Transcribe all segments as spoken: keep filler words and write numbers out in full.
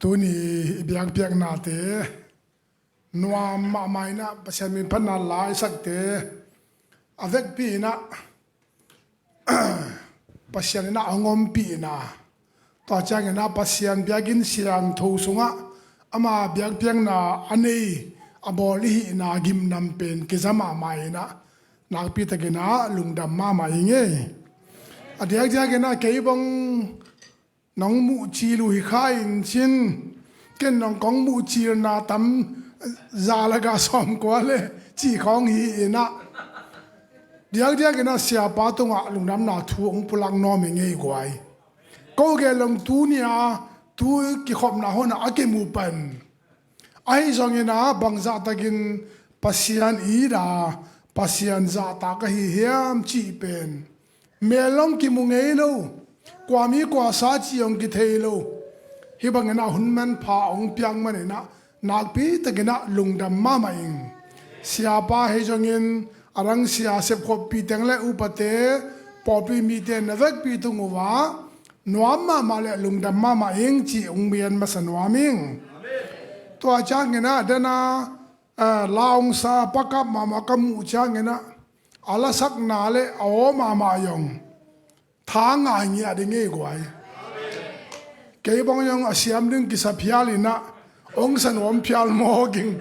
Tuni i biakpiaknate nuam mahmah inah Pasian min phatna la i sakte a vekpi inah Pasian inah hong ompih inah, tua cianginah Pasian biakinn siangtho sungah ama biakpiakna a nei a bawl i hihna gimnam pen kiza mahmah inah nakpi takinah lungdam mahmah i ngei. A diakdiakinah kei bang nong muhcil uh hi kha in cin, ken nong kong muhcilna tam za le ga sawmkua le cih khawng hi inah diakdiakinah siapa tungah lungdamna thu hong pulak nuam i ngei guai. Ko gel long tunia tu kikhopna honah a kimu pan ahi zongin ah bangzahtakin Pasian ida, Pasian zahtak ahi hiam cih pen mel long kimu ngei lo, kuami kuasa cih hong kithei lo. Hih bangin ah hun manpha hong piak maninah nakpi takinah lungdam mahmah ing. Siapa ahi zongin a dang sia sepkhoppih teng le upate, pawlpi mite na vekpi tung uh a nuam mahmah le lungdam mahmah ing cih hong mian masa nuam ing. Tua cianginah dena, eh, la hong sa pakap mahmah ka muh cianginah a lasakna le a aw mahmah zong tha ngai ngiah ding ei guai. Kei bang zong a siam ding kisa phial inah hong sa nuam phial mawk ing.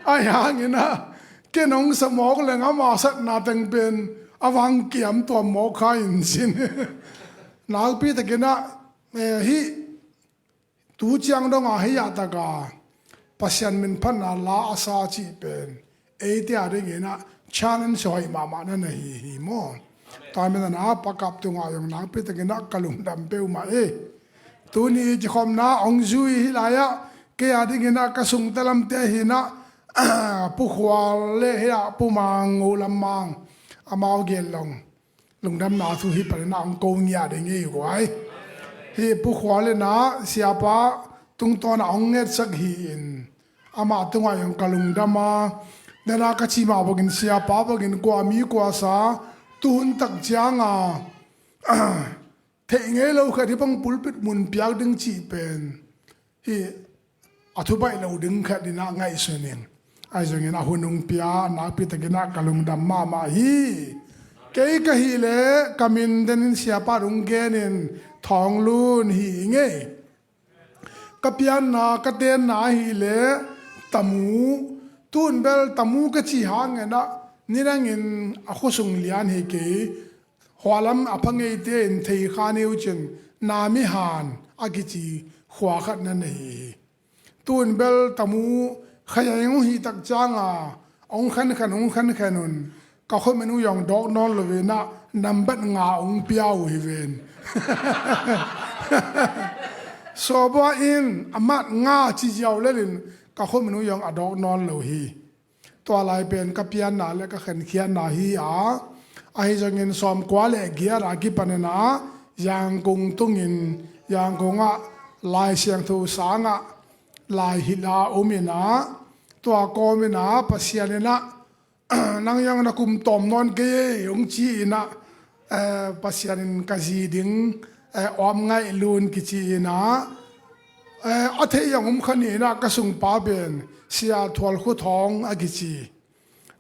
Ahi hanginah ken hong sa mawk leng ama satna teng pen a vang kiam tuam mawk kha in cin. Nakpi takinah, eh, hih tu ciang donga hei ah taka Pasian min phatna la a sa cih pen eite a dinginah challenge hoih mahmah na na hi hi maw? Tua min a na pakap tungah zong nakpi takinah ka lungdam peuhmah e. Tuni kikhopna hong zui hi lai-ah kei a dinginah ka sungte lamte hinah Pu Khual le hei ah Pu Mang, Ngo Lam Mang, amau gel long lungdamna thu hih paninah hong ko ngiah ding ei guai. Hih Pu Khual inah siapa tungtawnah hong ngetsak hi-in amah tungah zong ka lungdam a, dena ka cih mah bangin siapa bangin kuami kuasa tuhun tak cianga theih ngei lo khat hih bang pulpit mun piak ding cih pen hih a thubaih lo ding khat inah ngaihsun ing. Ahi zongin a hun hong pia nakpi takinah ka lungdam mahmah hi. Kei ka hih leh ka min denin siapa hong genin Thawng Lun hi i ngei. Ka pianna ka tenna ahih leh Tamu, tun bel Tamu ka cih hanginah nidangin a khuasung lian hi kei. Hualam a pha ngeite in thei kha ni uh cin, Namihan a kici khua khat na nei hi. Tun bel Tamu khayaing uh hih tak cianga hong khenkhen hong khenkhen un ka khuamin uh zong dawk nawn loinah nambat nga hong pia uh hi ven. Sawbua in a mat nga ci ziau lelin ka khuamin uh zong a dawk nawn lo hi. Tua lai pen ka pianna le ka khenkhiatna hi a, ahi zongin sawmkua le giat a kipaninah Yangon tungin Yangon ah Lai Siangtho sangah lai hilh a um inah tua kawm inah Pasian inah nang zong na kum tawm nawn kei ei hong ci inah eh, Pasian in ka zi ding, eh, Awm Ngaih Lun kici inah, eh, a theih zong um kha ni inah ka sungpa pen Sia Thual Khua Thawng a kici.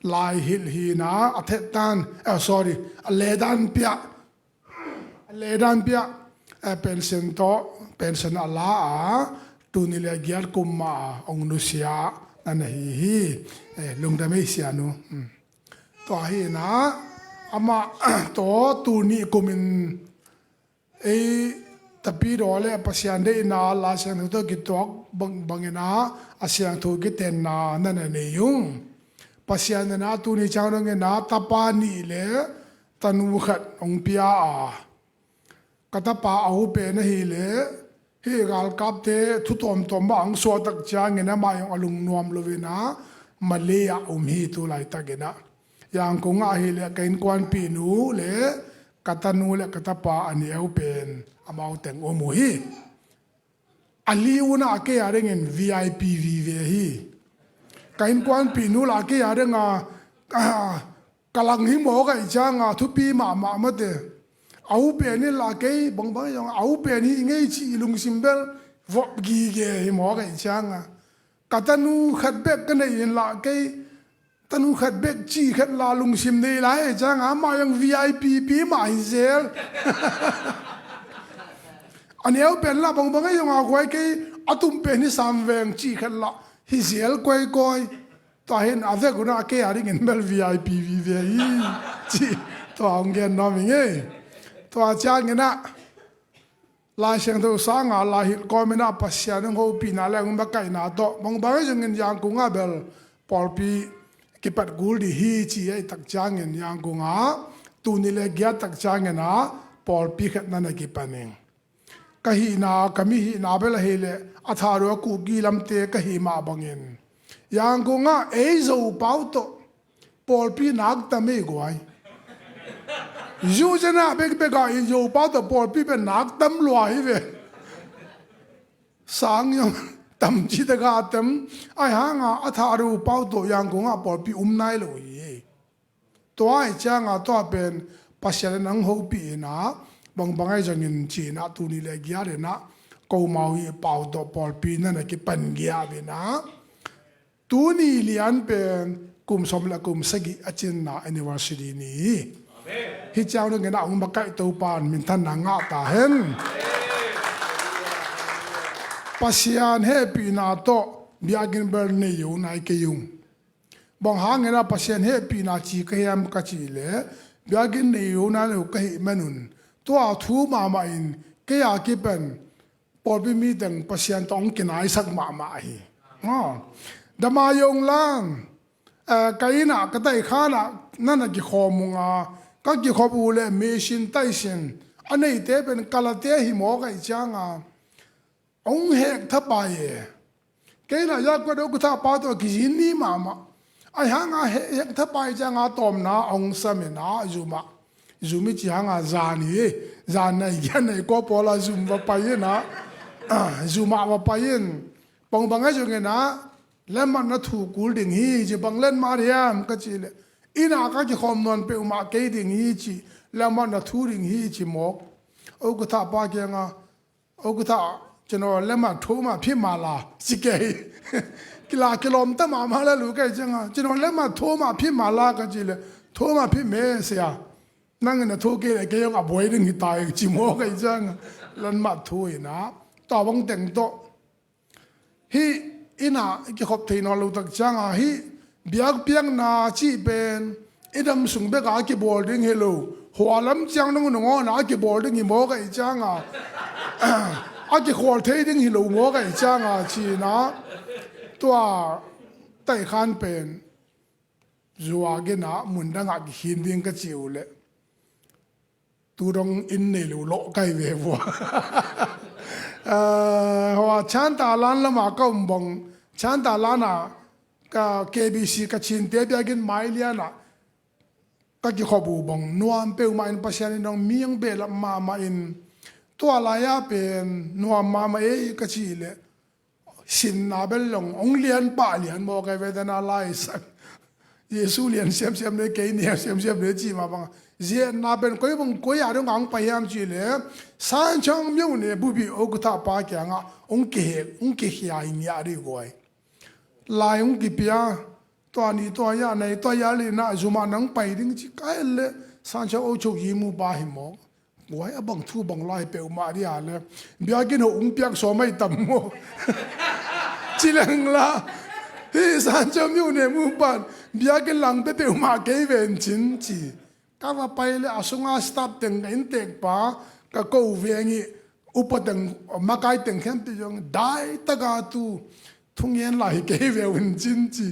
Lai hilh hi inah a thetdan, eh, sorry, a ledan piah, a ledan piah, eh, pension tawh, pension a la a, tuni le giat kum mah a hong nusia na na hi hi. Eh, lungdam ei sianu. Hmm. Tua hi inah amah tawh tul nih kumin ei tapidaw le Pasian deihna Lai Siangtho tawh kituak bang, banginah a siangtho kitenna na na nei ung. Pasian inah tuni ciang donginah tapa nih le tanu khat hong pia a, ka tapa a u pen ahih leh hih galkapte thu tawmtawm mah hong suahtak ciangin amah zong a lungnuam loinah Malay ah um hi tu laitakinah. Yangon ah ahih leh ka innkuanpihnu le ka tanu le ka tapa a neu pen amau teng um uh hi. A li unah kei a dingin V I P vive hi. Ka innkuanpihnu lah kei a dinga, ah, ka lang hi mawk ahih cianga thupi mahmah mate. A u pen in lah kei bangbang hi zong a u pen hi i ngei cih i lungsim bel vop gige hi maw ka hih cianga, ka tanu khat bek ka neih in lah kei, tanu khat bek cih khat lah lungsim nei lai hi cianga, amah zong V I P pi mah hi zel. A neu pen lah bangbang ahi zong a guai kei, a tum pen hi sam veng cih khat lah hi zel koikoi. Tua hin a vek unah kei a dingin bel V I P vive hi ci. Tua hong gen nuam hi ngei. Tua ciangin ah Lai Siangtho sanga lai hilh kawmin ah Pasian hong hopihna le hong makaihna tawh bangbang ahi zongin Yangon ah bel pawlpi kipat kul ding hi ci ahih tak ciangin Yangon ah tuni le giat tak ciangin ah pawlpi khat na na kipan ing. Ka hihna, ka mihihna bel ahih leh a Thadou a Kuki lamte ka hih mah bangin Yangon ah ei Zopau tawh pawlpi nak tam ei guai. Zuzena bekbek ah i Zopau tawh pawlpi pen nak tam lua hi ve. Sang zong tam ci taka tam. Ahi hanga a Thadou pau tawh Yangon ah pawlpi um nai lo hi. Tua ahi cianga tua pen Pasian in hong hopih inah bangbang ahi zongin cinah tuni le giat inah komau hi pau tawh pawlpi na na kipan giap inah tuni lian pen kum sawm le kum sagih a cinna anniversary ni hi. Hih ciang dongin ah hong makaih Topan minthanna ngah ta hen. Pasian hehpihna tawh biakinn bel nei uh nai kei ung. Bang hangin ah Pasian hehpihna ci ka hiam ka cih leh biakinn nei uh nai lo ka hih manun tua thu mahmah in kei a kipan pawlpi miteng Pasian tawh hong kinaisak mahmah hi. Dama yong lang ka innah ka taikhanah na na kikhawm unga ka kikhop uh le meisin taisin a neite pen kalate hi maw ka hih cianga hong hek thapai e. Kei lah Yakuat Ukutha pa tawh a kizin ni mahmah. Ahi hanga hek thapai cianga tawmna hong samin ah zumah zum i ci hanga zan hi. Zan nai giat nai kua pawla zum va pai inah zumah va pai in. Bangbang ahi zongin ah lemmat na thu kul ding hi ci. Bang lemmat hiam ka cih leh innah ka kikhawm nawn peuhmah kei ding hi ci. Lemmat na thu ding hi ci mawk. Ukutha pa kianga Ukutha cino lemmat thu mah phi mala ci kei. Kila kilawm ta mahmah la lu kei cianga cino lemmat thu mah phi mala ka cih leh thu mah phi me sia. Nangin a thu kei le kei zong a buai ding hi ta ing ci maw ka hih cianga lemmat thu inah tua bang teng tawh hih innah i kikhop thei nawn lo tak cianga hih biakpiakna cih pen i dam sung bekah a kibawl ding hi lo. Hua lam ciang nung nungawna a kibawl ding hi maw ka hih cianga a kikhawl thei ding hi lo maw ka hih cianga cinah tua taikhan pen zuak inah mundangah kikhin ding ka cih uh leh tu dong inn nei lo lawh kai ve vua. Hua Chantalan lamah ka um bang Chantalan ah ka K B C ka cinte biakinn mailianah ka kikhop uh bang nuam peuhmah in Pasian in dong mi ang behlap mahmah in tua lai-ah pen nuam mahmah ei ka cih leh sinna bel long hong lian pah lian maw kei ve dana laisak. Jesu lian siamsiam le kei niam siamsiam le cih mah banga ziatna pen koi bang koi a dong a hong pai hiam cih leh Sanchong myone bubi Ukutha pa kiangah hong kihek hong kikhia hi ngiah dih guai. Lai hong kipia tua ni tua ya nei tua ya linah zumah nang pai ding ci ka et leh Sanchong o chok yi mu pa hi maw. Guai a bang thu bang lai peuhmah dih a le biakinn hoh hong piak sawm ahi tam maw. Ci leng la hih Sanchong myone mu pan biakinn lang pe peuhmah kei ven cin ci. Ka va pai le a sunga staff teng ka inntek pa ka ko veng ih upa teng makai teng khempeuh zong dai taka tu thungen lai hi kei veu in cin ci.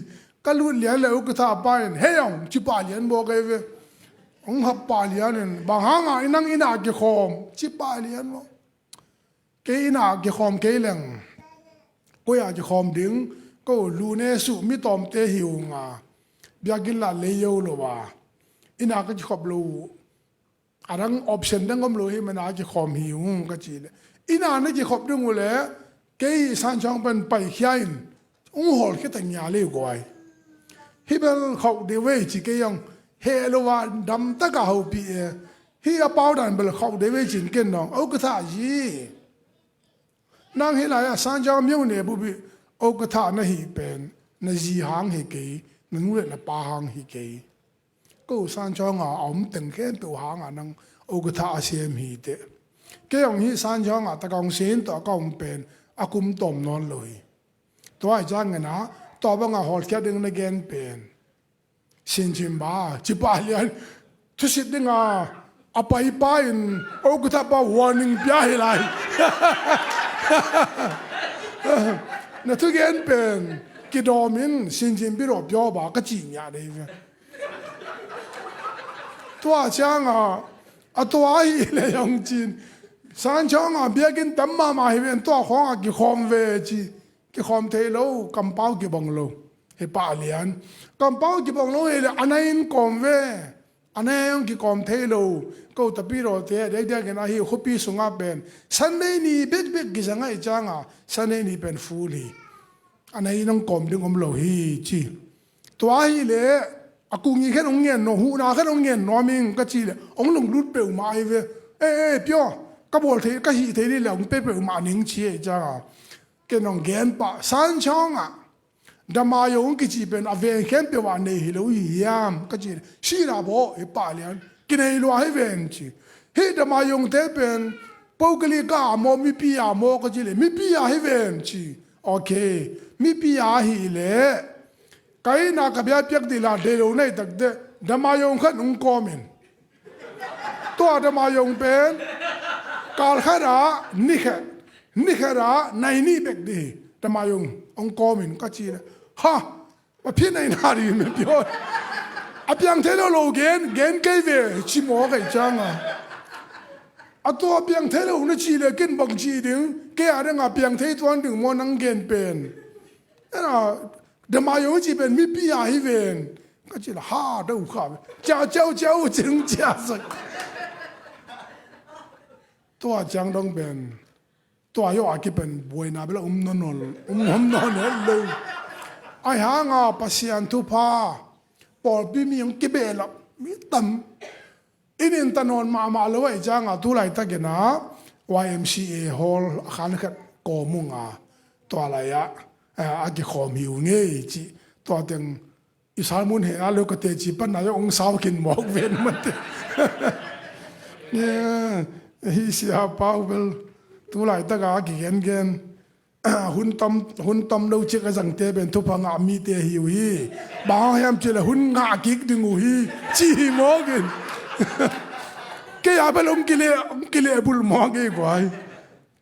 Ka lut lian le Ukutha pa in hei ong ci pah lian maw kei ve. Hong hap pah lian in bang hanga i nang innah kikhawm ci pah lian maw. Kei innah kikhawm kei leng koi ah kikhawm ding ko lune suh mi tawmte hi unga biakinn lah lei yo lo a innah ka kikhop lo uh. A dang option dang om lo hi mana kikhawm hi ung ka ci le innah na kikhop ding uh le kei Sanchong pen paikhia in ung hawlkhia ta ngia le guai. Hi bel khauh deuh ei ci kei ong heh lo a damtaka hopih e. Hi a pau dan bel khauh deuh ei cin ken nong Ukutha zi Nang hih lai-ah Sanchong Myo Ne Bup ii okatha na hih pen na zi hang hi kei, na nu le na pa hang hi kei. Ko Sanchong a a om teng khempeuh hangah nang okatha a sem hi teh. Kei hong hih Sanchong a taka hong sem tawh a ka om pen a kum tawm nawn lo hi. Tua ahih ciangin ah tua bangah hawlkhiat ding na gen pen Sinchin ba, ci pah lian, thusit dinga a paipa in okatha pa warning pia hi lai. Na thugen pen kidawm in Sinchin pi rawh pia ba ka ci ngiat dei ve. Tua cianga a tua hi le hong cin, Sanchong a biakinn tam mahmah hi ven, tua khawngah kikhawm ve ci. Kikhawm thei lo, kampau kibang lo. Hi pah lian. Kampau kibang lo hi le a nai in kawm ve. A nai hong kikawm thei lo. Ko tapirawte a diakdiakin ahi khuapi sungah pen Sunday ni bekbek kizang ahih cianga Sunday ni pen full hi. A nai in hong kawm ding om lo hi ci. Tua hi le a kung i khen hong ngen nuam, huhna khen hong ngen nuam ing ka ci le hong lunglut peuhmah ahi ve. Ei, ei, pia, ka bawl thei, ka hih thei dih le hong pe peuhmah ning ci ahih cianga ken hong gen pah, Sanchong ah Dama Yong kici pen a veng khempeuh ah nei hi lo hi hiam ka ci le, si la baw, hi pah lian, kinei lua hi ven ci. Hih Dama Yong te pen pokali ka a maw, mipi a maw ka ci le, mipi a hi ven ci. Ok, mipi a hi le ka inn ah ka bia piak dih la dei lo na hih tak teh Dama Yong khat hong kawm in. Tua Dama Yong pen kal khat ah ni khat, ni khat ah nai nih bek dih hi. Dama Yong hong kawm in ka ci le, ha, a phi nai na dih me pia. A piang thei lo lo gen, gen kei ve ci maw ka hih cianga. A tua piang thei lo na ci le ken bang ci ding, kei a dingah piang thei tuan ding maw nang gen pen. Ena, Dama Yong ci pen mipi a hi ven ka ci le, ha, da uh kha ve. Ciau, ciau, ciau, cing cia sak. Tua ciang dong pen tua yo a kipan buaina bel a um nawn nawn, um, um nawn nawn lo. Ahi hanga Pasian thupha, pawlpi mi hong kibehlap mi tam. Inn in ta nawn mahmah lo ahih cianga tu laitakin ah Y M C A hall a khan khat kawm ung a, tua lai-ah, eh, a kikhawm hi uh ngei cih. Tua teng i sermon hehna lo ka teci panna zong hong sau khin mawk ven mate. Hi sia pau bel tu laitaka a kigengen. Hun tam, hun tam lo cik a zangte pen thupha ngah mite hi uh hi. Bang hang hiam cih leh hun ngah kik ding uh hi ci hi mawk in. Kei a bel hong kileh, hong kileh bulh mawk ei guai.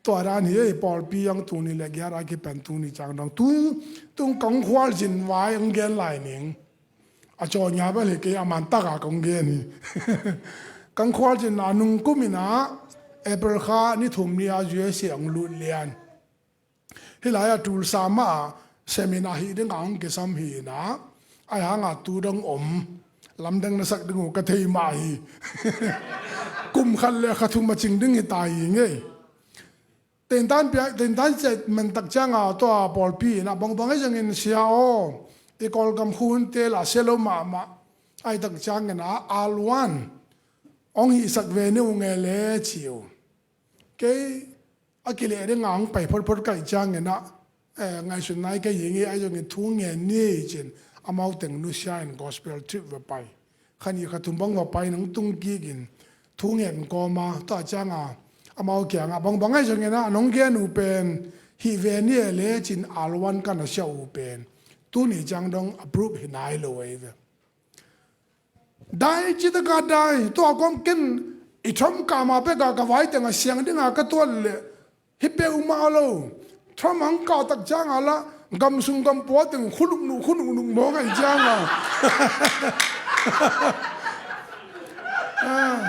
Tua dan hi ei, pawlpi hong tuni le giat a kipan tuni ciang dong. Tu, tung kong khualzin vai hong gen lai ning. A caw nia bel hi kei a man taka kong gen hi. Kong khualzin a nung kum in ah April kha ni thum ni a U S A hong lut lian. Hih lai-ah Tulsa mah ah seminar hih dingah hong kisam hi in ah, ahi hangah tu dong om lamdang na sak ding uh ka thei mah hi. Kum khat le kha thum a cing ding hi ta hi ngei. Tentan pia, tentan cet mantak cianga tua pawlpi in ah bangbang ahi zongin sia aw, i Kawlgam khunte lah sia lo mahmah. Ahi tak ciangin ah alwan hong hihsak ve ni uh nge le ci uh. Kei a kileh dinga hong pai photphot ka hih ciangin ah, eh, ngaihsutna hi kei hi ngei, ahi zongin thu ngen ni ei cin amau teng nusia in gospel trip va pai. Kha nih kha thum bang va pai in hong tung kik in thu ngen kawma, tua cianga amau kiangah bangbang ahi zongin ah nong gen uh pen hih ve ni ei le cin alwan ka na sia uh pen tuni ciang dong approve hi nai lo ahi ve. Dai, citaka dai, tua kawm ken i Trump kama peka ka vai tenga siang dinga ka tuat leh hi peuhmah lo. Trump hong kah tak cianga lah gamsung gampua teng khunuknuk khunuknuk mawk ahi cianga. Ah.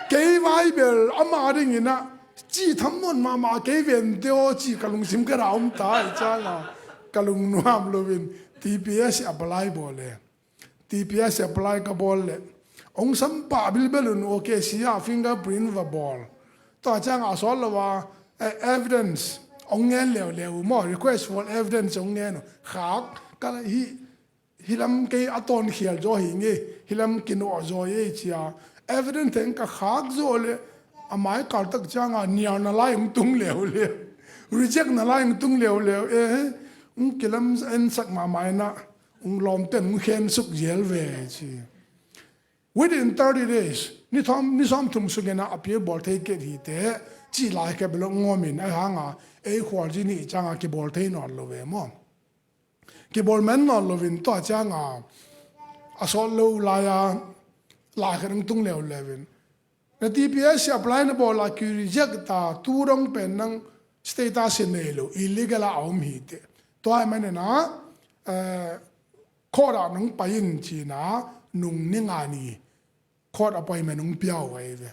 Kei vai bel ama dingin ah ci tham nawn mahmah, kei vente aw ci ka lungsim ka ra om ta ahi cianga ka lungnuam loin T P S apply bawl e. T P S apply ka bawl leh hong sam pah bilbel un, okay, sia fingerprint va bawl. Tua cianga a sawt lo a, eh, evidence hong ngen leuleu uh maw, request for evidence hong ngen uh. Khak ka la hi, hi lam kei a tawnkhial zaw hi ngei, hi lam kinawh zaw ei cia. Evidence teng ka khak zawh leh a mai kal tak cianga nialna lai hong tung leuleu. Reject na lai hong tung leuleu e. Hong kilam ensak mahmah inah hong lawmten hong khensuk zial ve ci. Within thirty days, ni thawm, ni sawmthum sungin ah appeal bawl thei kei hi teh, cih lai kei bel hong om in, ahi hanga ei khualzin hi cianga kibawl thei nawn lo ve maw? Kibawl man nawn loin tua cianga a sawt lo lai-a lai khat hong tung leuleu in, na T P S hi apply na bawl a ki reject ta, tu dong pen nang status hi nei lo, illegal a om hi teh. Tua ahih manin ah, eh, court ah nong pai in ci-in ah, nung ni nga ni court appointment hong pia uh ahi ve.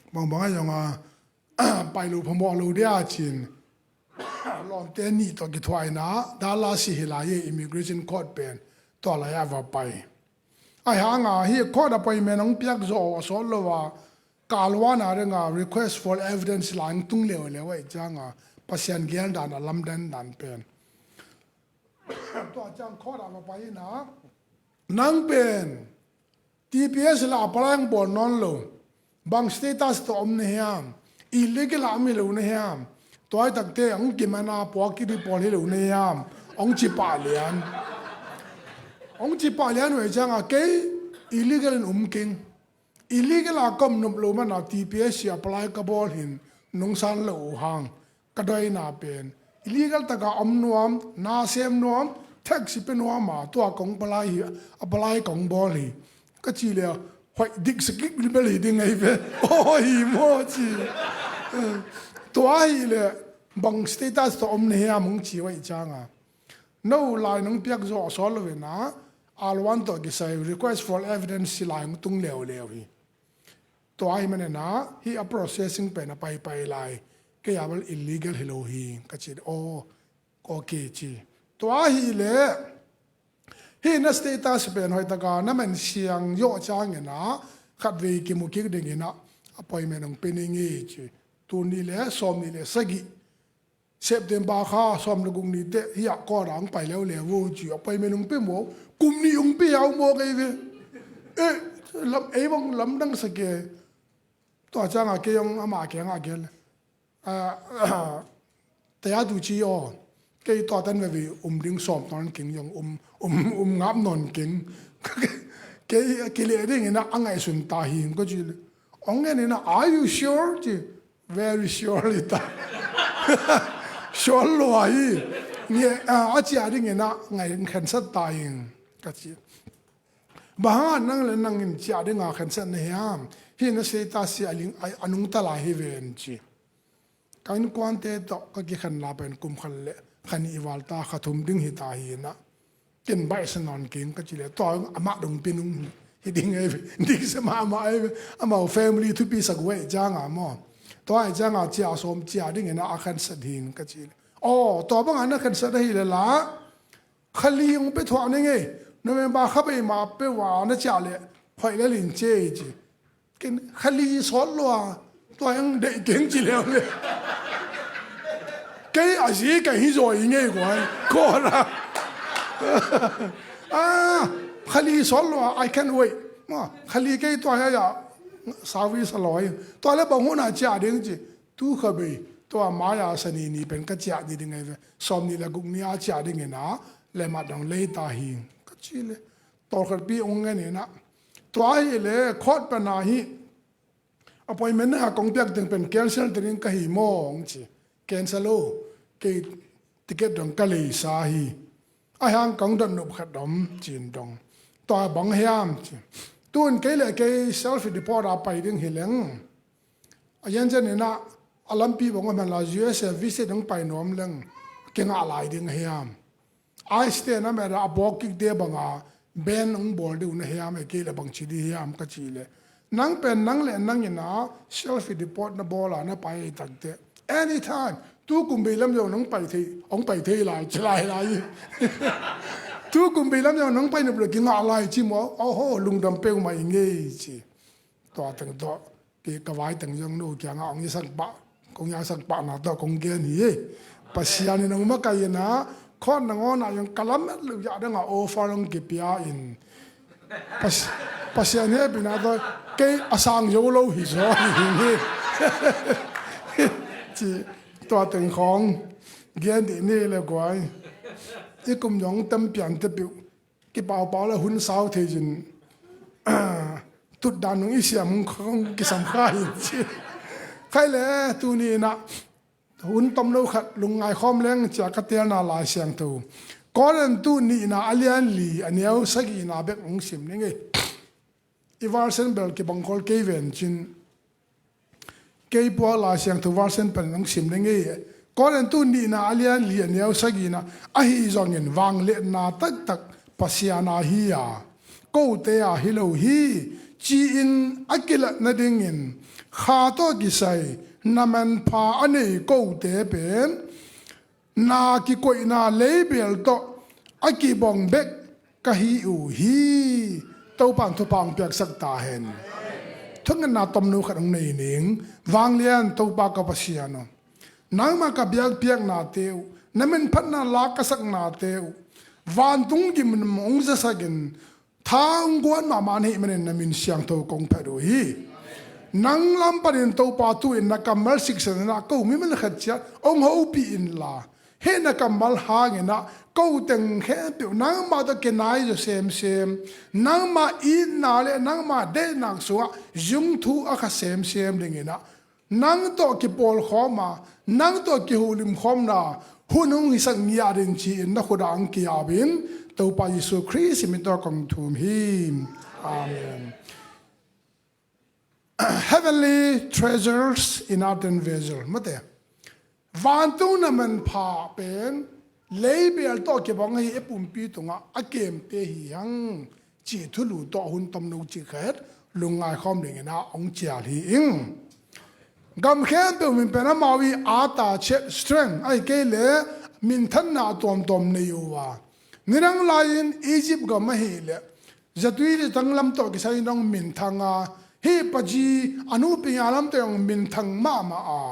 Bangbang ahi zongin pai lo phamawh lo dia ci-in lawmte nih tawh kithuah inah, Dallas hi hi lai hi, immigration court pen tua lai-ah va pai. Ahi hanga hih court appointment hong piak zawh a sawt lo a, ka L one a ding a request for evidence lai hong tung leuleu ahih cianga Pasian gel dan a lamdang dan pen. Tua ciang court ah va pai inah, nang pen T P S la apply hong bawl nawn lo, bang status tawh om na hiam? Illegal a om hi lo na hiam? Tua hi takteh hong kiman a puak kik ding pawl hi lo na hiam? Hong ci pah lian. Hong ci pah lian uh ahih cianga kei illegal in um keng. Illegal a ka om nop lo mana T P S hi apply ka bawl hi, nong san lo uh hang. Ka dawi na pen illegal taka om nuam, na sem nuam, tax hi pia nuam a, tua kong apply hi, apply kong bawl hi ka ci leh, hoih, diksa kik bel hi ding ahi ve. Aw, hi maw ci. Tua ahih leh bang status tawh om na hiam hong ci uh ahih cianga, no lai nong piak zawh a sawt lo inah, L one tawh kisai request for evidence hi lai hong tung leuleu hi. Tua ahih manin ah hih a processing pen a paipai lai, kei a bel illegal hi lo hi ka ci. Aw, okay ci. Tua ahih leh hih na status pen hoih taka na man siang zawh ciangin ah khatvei kimu kik dingin ah appointment hong pia ning ei ci. Tul nih le sawmnih le sagih, September kha sawm le guk ni teh hih ah court ah hong pai leuleu uh ci, appointment hong pia maw, kum nih hong pia uh maw kei ve. Eh, lam, ei bang lamdang sa kei. Tua cianga kei hong amah kiangah gen leh, ah, taya tu ci aw, kei tua tan veve um ding sawm nawn keng, zong um, um, um ngap nawn keng. Kei kileh dingin ah a ngaihsun ta hi ka ci leh, hong ngen inah, are you sure ci. Very sure hi ta. Sure lua hi. Nge, ah, a ciah dingin ah ngai khensat ta ing ka ci. Bang hanga nang le nangin ciah dinga khensat na hiam? Hih na status hi a ling, a, a nungta lai hi ven ci. Ka innkuante tawh ka kikhenna pen kum khat le kha nih val ta, kha thum ding hi ta hi inah. Ken baihsa nawn keng ka ci leh, tua amah dong pia nung hi ding ahi ve. Diksa mahmah ahi ve. Amau family thupi sa guai cianga maw. Tua ahi cianga ciah sawm ciah dingin ah a khensat hi ka ci leh, aw, tua banga na khensat ahih leh la, kha li hong pia thuah ning ei. November kha bei ma peuh a na ciah leh hoih lel in ci ei ci. Ken kha li sawt lua, tua hong deih keng ci leuleu. Kei a zi kei hi zaw i ngei guai. Kawla. Ah, kha li sawt lua, I can't wait. Ma, kha li kei tua hi a, sawi sa lawi. Tua le bang hun a ciah ding ci. Tu kha bei, tua mai-a Sani ni pen ka ciah ding ding ahi ve. Sawmnih le guk ni a ciah dingin ah le mat dong lei ta hi ka ci leh, tawlkhatpi hong ngen inah, tua ahih leh court pana hi appointment na kong piak ding pen cancel dingin ka hi maw hong ci. Cancel o, kei ticket dong ka leisa hi. Ahi hang kong dot nop khat om ci-in dong. Tua bang hiam ci. Tun kei le kei self deport a pai ding hi leng, a yanzen inah a lampi bang om hen la, U S A visit hong pai nuam leng kingah lai ding hiam? ICE te na mera a bawk kikte banga ban hong bawl ding uh na hiam, e kei le bang ci ding hiam ka ci leh, nang pen nang le nangin ah self deport na bawl a na pai ahi takteh, anytime, tu kum bei lam zong nong pai thei, hong pai thei lai ci lai lai. Tu kum bei lam zong nong pai nop le kingah lai ci maw, aw ho, lungdam peuhmah i ngei ci. Tua teng tawh kei ka vai teng zong no kiangah hong i sang pah, kong i sang pahna tawh kong gen hi. Pasian in hong makaih inah, court nangawn ah zong ka lamet loh zah dangah offer hong kipia in, Pas-, Pasian hehpihna tawh kei a sang zo lo hi zaw hi hi. Tua teng khawng gen dih ni le guai. I kum dong tam pian te piuh kipaupau le hun sau thei zin. Tutdan nung i siam hong khong kisam kha hi ci. Khai le tuni inah hun tomno khat lungngai khawm leng cia ka telna Lai Siangtho Korintu nihna a lian li a neu sagihna bek hong sim ning ei. I version bel kibang khol kei ven cin. Kei pua Lai Siangtho version pen hong sim ning ei. Korintu nihna a lian li a neu sagihna ahi zongin vangliatna taktak Pasian a hi a, kote a hi lo hi ci-in a kilat nadingin kha tawh kisai na manpha a nei kote pen na kikoihna leibel tawh a kibong bek ka hi uh hi. Topa in thupha hong piaksak ta hen. Thungetna tomno khat hong nei ning. Vanglian Topa ka Pasian aw, nangmah ka biakpiaknate uh, na minphatna la ka saknate uh vantung gimnam hong zasakin tha hong guan mahmah na hih manin na min siangtho kong phat uh hi. Nang lam panin Topa tu-in na kammal siksan inah ko mimal khat ciat hong hopih inla, hih na kammal hang inah ko teng khempeuh nangmah tawh kinai zaw semsem, nangmah itna le nangmah deihnak sungah zungthu a kha semsem ding inah nang tawh kipawlkhawm a, nang tawh kihuhlimkhawmna hun hong hisak ngiat in ci-in na khut ah hong ki-ap in, Topa Jesu Khrist min tawh kong thum hi. Amen. Heavenly treasures in earthen vessel. Mate, vantung na manpha pen leibel tawh kibang ahi i pumpi tungah a kemte hi hang cih thulu tawh hun tomno cik khat lungngai khawm ding inah hong cial hi ing. Gam khempeuh min pen amau i ata chet strength ahi kei le minthanna a tuamtuam nei uh a, nidang lai-in Egypt gam ahih leh zatui zatang lam tawh kisai in hong minthang a, hih paci a nupi nga lam tawh hong minthang mahmah a,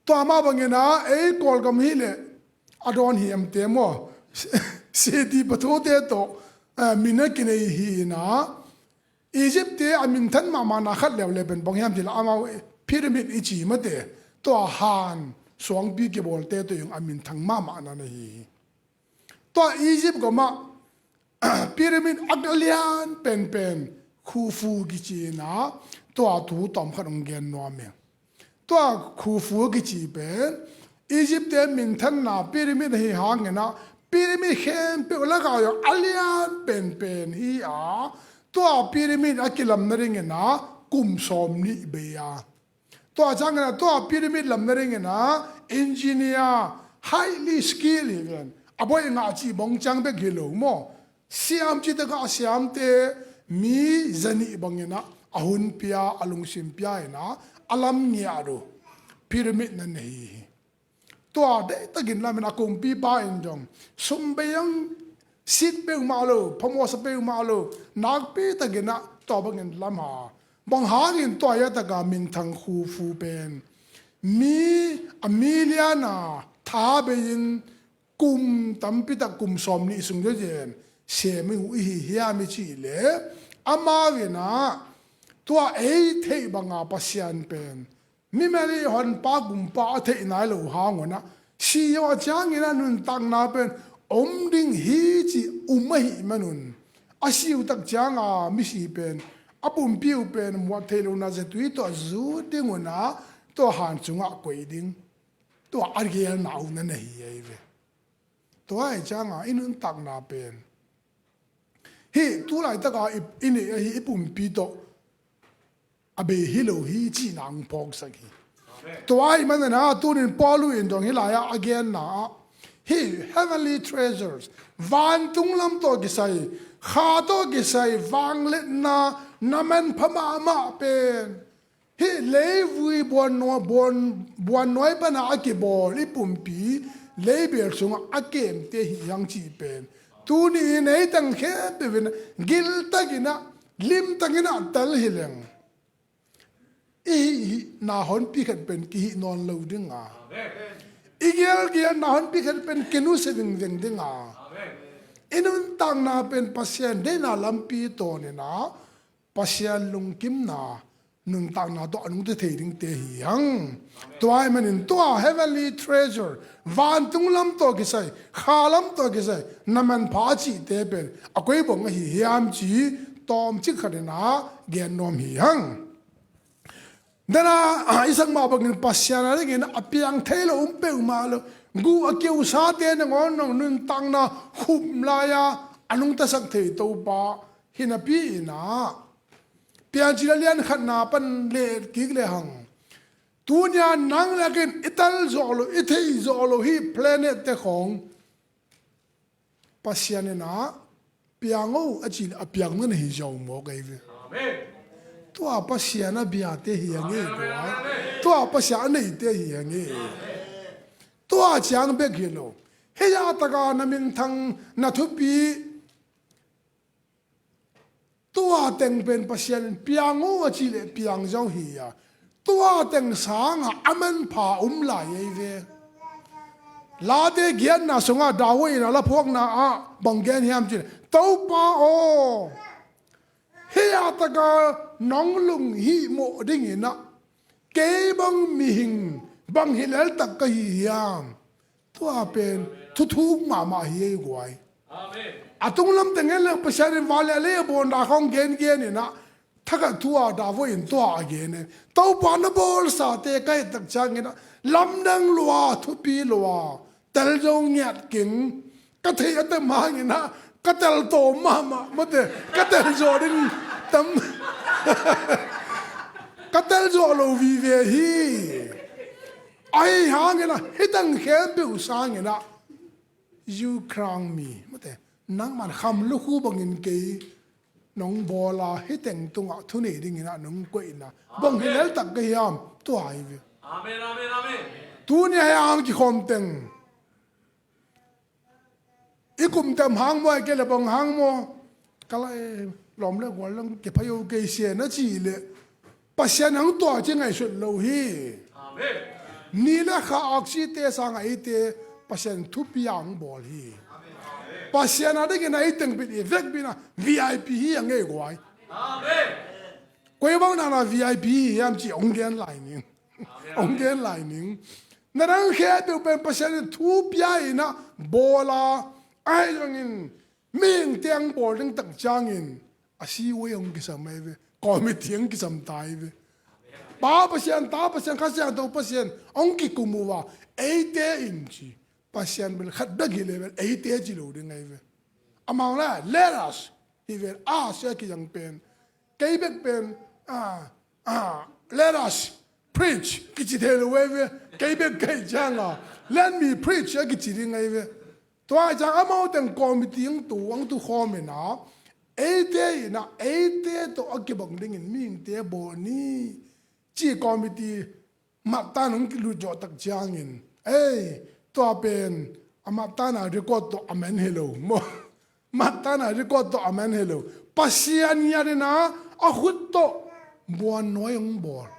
tua mah bangin ah ei Kawlgam hi leh a dawn hiamte maw, siti pathute tawh, eh, min a kinei hi inah Egypt-te a minthan mahmahna khat leuleu pen bang hiam cih leh amau pyramid i ci mate, tua han suangpi kibawlte tawh hong a minthang mahmahna na hi hi. Tua Egypt gam ah pyramid a lian penpen Khufu kici inah tua thu tawm khat hong gen nuam hi. Tua Khufu kici pen Egypt-te minthanna pyramid ahi hang inah pyramid khempeuh lakah a lian penpen hi a, tua pyramid a kilam nading inah kum sawmnih bei a, tua ciangin ah tua pyramid lam nading inah engineer, highly skilled hi ven. A bawi ngah cih bang ciang bek hi lo maw, siam cih takah a siamte mi zanih bang inah a hun pia, a lungsim pia inah a lam ngiat uh pyramid na nei hi. Tua deihtakin lamin a kumpipa in zong sum bei hong sit peuhmah lo, phamawhsa peuhmah lo, nakpitakin ah tua bangin lam a, bang hangin tua hi a taka minthang Khufu pen mi a million a tha bei-in kum tampi tak, kum sawmnih sung ziazen sem i hi hiam i cih leh, amau inah tua ei theih banga Pasian pen mi mel i honpa gumpa a theih nai lo hang un ah, si zawh ciangin ah nuntakna pen om ding hi cih um ahih manun, a si uh tak cianga misi pen a pumpi uh pen muat theih lohna zatui tawh zut ding un ah tua han sungah koih ding, tua a gelna uh na na hi ahi ve. Tua ahih cianga i nuntakna pen hih tu laitaka i, i neih ahi i pumpi tawh a bei hi lo hi cihna hong phawksak hi. Tua ahih manin ah tunin Paul in zong hih lai-ah a genna ah hih heavenly treasures, vantung lam tawh kisai, kha tawh kisai vangliatna na manpha mahmah pen hih leivui buan nuai, buan, buan nuai pana a kibawl i pumpi leibel sungah a kemte hi hang cih pen tuni-in ei teng khempeuh in giltakin ah, limtakin ah tel hi leng, i hih, hihna honpi khat pen kihih nawn lo ding a, i gelgelna honpi khat pen kinusia vingveng ding a, i nuntakna pen Pasian deihna lampi tawnin ah Pasian lungkimna, nuntakna tawh a nungta thei dingte hi hang. Tua ahih manin tua heavenly treasure, vantung lam tawh kisai, kha lam tawh kisai na manpha a cihte pen a koi bang ahi hiam ci tawmcik khat in ah gen nuam hi hang. Dena, ah, i sak mah bangin Pasian a dingin a piang thei lo um peuhmah lo. Guh a kiusate nangawn nong nuntakna khum lai-a a nungtasak thei Topa hi napi in ah, Piancil a lian khatna pan let kik le hang. Tuni-a nang le kei in i tel zawh lo, i theih zawh lo hih planet te khawng Pasian in ah piang o a cih leh a piang man ahi zaw mawk ahi ve. Amen. Tua Pasian a biate hi hang e, amen, amen, guai. Amen. Tua Pasian a neite hi hang e. Amen. Tua ciang bek hi lo. Hih a taka na minthang, na thupi, tua teng pen Pasian in piang o a cih leh piang zo hi a, tua teng sangah a manpha um lai ei ve. Late giatna sungah David in a laphuakna ah bang gen hiam cih leh, Topa aw, hih a taka nong lunghihmawh dingin ah kei bang mihing bang hi leltak ka hi hiam? Tua pen thuthuk mahmah hi ei guai. Amen. A tunglam teng en leng Pasian in van le lei a bawn da khawng gengen in ah, thakhat thu-a David in tua a gen e. Topa na bawlsate ka et tak ciangin ah lamdang lua, thupi lua, tel zo ngiat keng. Ka theih a tam hangin ah ka tel tawm mahmah, mate, ka tel zawh ding tam. Ka tel zawh lo vive hi. Ahi hangin ah hih teng khempeuh sangin ah, you crown me, mate, nangman kham lukhu bangin kei nong bawl a, hih teng tungah thunei dingin ah nong koihna bang hi leltak ka hiam? Tua hi ve. Amen, amen, amen. Tuni a hih hang kikhawm teng i kum tam hang maw, a kei le bang hang maw, ka la e, lawm le gual lang kiphai o kei sia na cih leh Pasian hang tua ci ngaihsut lo hi. Amen. Ni le kha aksite sangah eite Pasian thupi a hong bawl hi. Amen. Pasian a dingin a ei teng bit i vekpi in ah V I P hi a ngei guai. Amen. Koi bang nana V I P hi hiam cih hong gen lai ning. Amen. Hong gen lai ning. Na dang khempeuh pen Pasian in thu pia in ah bawl a, ahi zongin mihingte hong bawl ding tak ciangin a siwei hong kisam ahi ve. Committee hong kisam ta ahi ve. Pa Pasian, Ta Pasian, Kha Siangtho Pasian hong kikum uh a, eite in ci. Pasian bel khat bek hi le bel eite ci lo ding ahi ve. Amau la, let us hi ven, a sia kizang pen. Kei bek pen, ah, ah, let us preach kici thei lo ahi ve. Kei bek kei ciang a, let me preach a kici ding ahi ve. Tua ciang amau teng committee ang tu, ang tu khawm in ah, eite in ah, eite tawh a kibang dingin mihingte bawl ni ci committee mattan hong kilut zawh tak ciangin, ei, tua pen a mattan a record tawh a man hi lo maw. Mattan a record tawh a man hi lo. Pasian ngiat in ah a khut tawh buannuai hong bawl.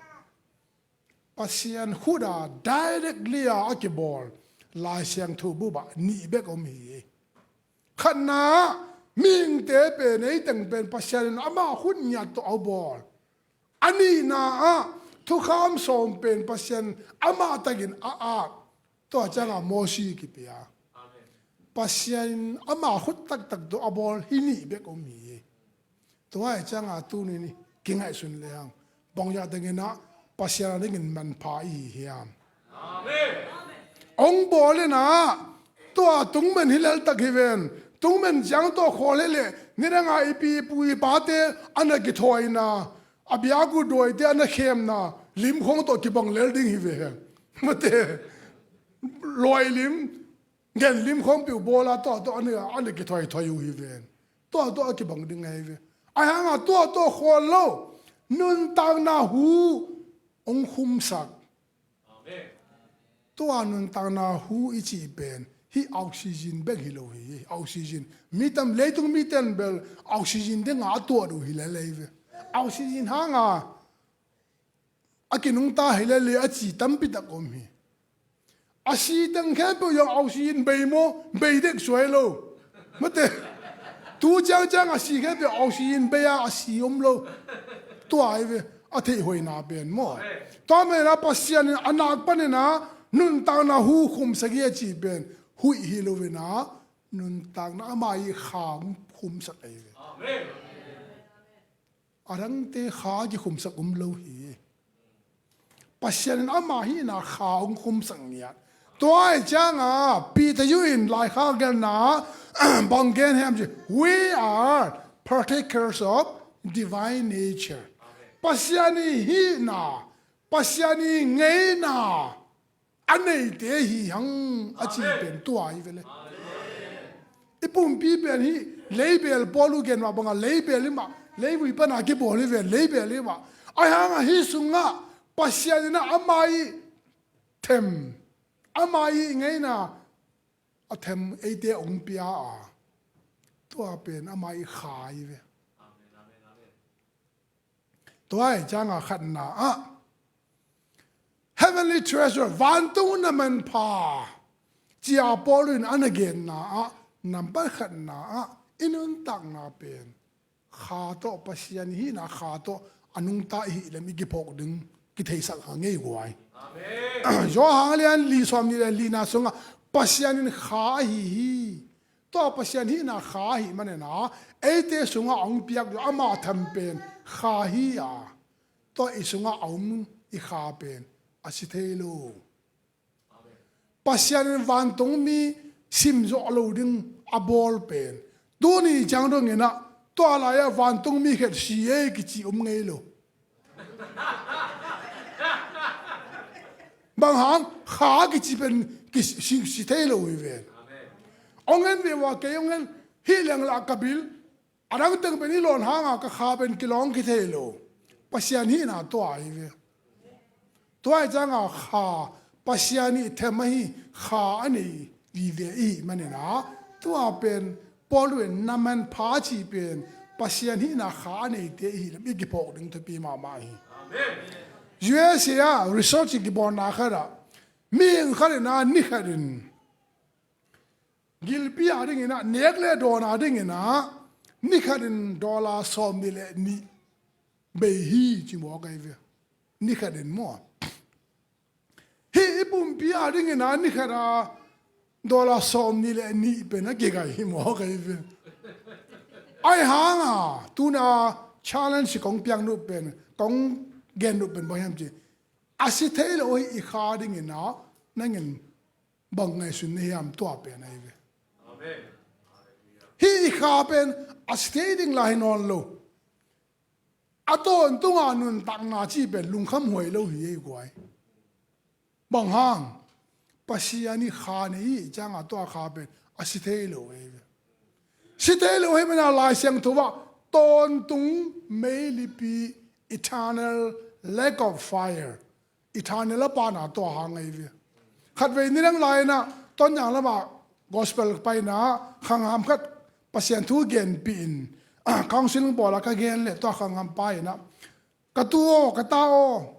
Pasian khut a directly a a kibawl Lai Siangtho bup ah nih bek om hi. Khatna ah mihingte pen, ei teng pen Pasian in amah khut ngiat tawh a bawl. A nihna ah thukham sawm pen Pasian amah takin a ak. Tua ciang a Mosi kipia. Amen. Pasian in amah khut taktak tawh a bawl hi nih bek om hi. Tua hi ciang a tuni ni kingaihsun le hang, bang zah teng in ah Pasian a dingin manpha i hi hiam? Amen. Hong bawl in ah tua tungmen hi leltak hi ven. Tungmen ciang tawh khawl hi leh nidang a i pi i pu i pate a na kithuaina, a biakinn dawite a na khemna lim khawng tawh kibang lel ding hi ve hiam? Mate, luai lim, gen lim khawng peuh bawl a tua tawh a na, a na kithuaithuai uh hi ven. Tua tawh a kibang ding ahi ve. Ahi hang a tua tawh khawl lo, nuntakna hu hong khumsak. Amen. Tua nuntakna hu i cih pen hih oxygen bek hi lo hi. Oxygen, mi tam, leitung mite in bel oxygen ding a a tuat uh hi lel ahi ve. Oxygen hang a a kinungta hi lel hi a ci tampi tak om hi. A si teng khempeuh zong oxygen bei maw, bei dek suai lo. Mate, tu ciangciang a si khempeuh oxygen bei a, a si om lo. Tua ahi ve. A theih hoihna pen maw? Tua menah Pasian in a nak paninah nuntakna hu khumsak hi a cih pen huih hi lo inah nuntakna ama ii kha hong khumsak ahi ve. A dangte kha kikhumsak om lo hi. Pasian in ama hihna kha hong khumsak ngiat. Tua ahih cianga Peter in laikhak gelna bang gen hiam cih, "We are partakers of divine nature." Pasian ii hihna, Pasian ii ngeina a neite hi hang a ci pen tua hi ve le. I pumpi pen hih leibel, Paul uh gen mah bangah leibel hi mah, leivui pana kibawl hi ve, leibel hi mah. Ahi hangah hih sungah Pasian inah ama ii them, ama ii ngeina a them eite hong pia a, tua pen ama ii kha hi ve. Tua ahih cianga khatna ah heavenly treasure, vantung na manpha, ci-a Paul in a na genna ah nambat khatna ah i nuntakna pen kha tawh, Pasian ii hihna kha tawh a nungta i hih lem i kiphawk ding kitheisak hang ei guai. Johan lian li sawmnih le lina sungah Pasian in kha ahi hi. Tua Pasian hihna kha ahih maninah eite sungah a hong piak ding ama them pen kha hi a, tua i sungah a om i kha pen a si thei lo. Pasian in vantungmi simzawh lo ding a bawl pen tuni ciang donginah tua lai-ah vantungmi khat si ei kici om ngei lo. Bang hang, kha kici pen kisi, si thei lo hi ven. Hong en ve ua, kei hong en, hih lenglah ka bil, a dang teng pen i lawn hanga ka kha pen kilawng kithei lo. Pasian hihna tua hi ve. Tua ahih cianga kha, Pasian ii them ahi kha a nei vive i hih maninah tua pen Paul in na manpha a cih pen Pasian hihna kha a neite i hih lem i kiphawk ding thupi mahmah hi. U S A ah research i kibawlna khatah mihing khat inah ni khatin gilpi a dinginah, nek le dawn a dinginah ni khatin dollar sawmnih le nih bei hi ci mawk ahi ve. Ni khatin maw? Hih i pumpi a dinginah ni khata dollar sawmnih le nih pen a kigai hi mawk ahi ve. Ahi hanga tuna challenge kong piak nuh pen, kong gen nuh pen bang hiam cih, a si thei lo hi i kha dinginah nangin bang ngaihsun na hiam? Tua pen ahi ve. Hih i kha pen a si thei ding lai hi nawn lo. A tawntunga nuntakna cih pen lungkham huai lo hi ei guai. Bang hang? Pasian ii kha nei i hih cianga tua kha pen a si thei lo ahi ve. Si thei lo ahi maninah Lai Siangtho ah tawntung meilipi, eternal lake of fire, eternal a pana tua hang ahi ve. Khatvei ni dang lai-inah Tonzang lamah gospel paina khangham khat Pasian thu genpih in counseling bawla ka gen leh tua khangham pa inah, "Ka tu aw, ka ta aw,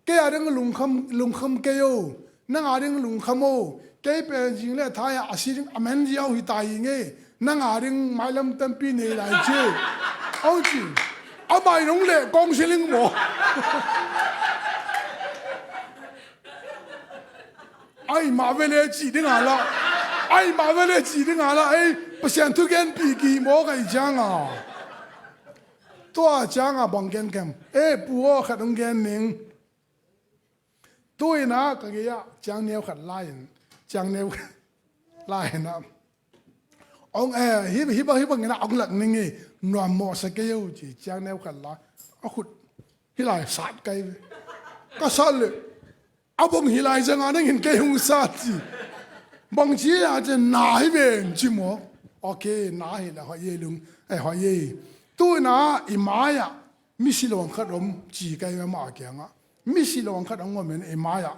kei a ding lungkham, lungkham kei o, nang a ding lungkham o, kei pen zing le thai-ah a si ding a man ziau hi ta hi ngei, nang a ding mailam tampi nei lai ci," hong ci. Amah in hong leh counseling maw? Ahi mah vele cih dinga lah, ahi mah vele cih dinga lah ei Pasian thu genpih kei mawk ahi cianga. Tua cianga bang gen kem? "Eh, pu aw, khat hong gen ning." Tu-inah ka gei-ah ciang neu khat lai-in, ciang neu khat lai-inah, "Ong, eh, hi, hi bang, hi banginah ong lak ning ei, nuam mawhsa kei o," ci. Ciang neu khat lai, a khut hih lai sat kai ve. Ka sat leh, "A bang hih lai zanga nangin kei hong sat?" ci. "Bang ci a?" ci. "Na hi ven," ci maw. "Okay, na hi leh hoih ei lung, eh, hoih ei." Tu-inah i mai-ah misi luang khat om ci kai ve amah kiangah. Misi luang khat hong om in i mai-ah.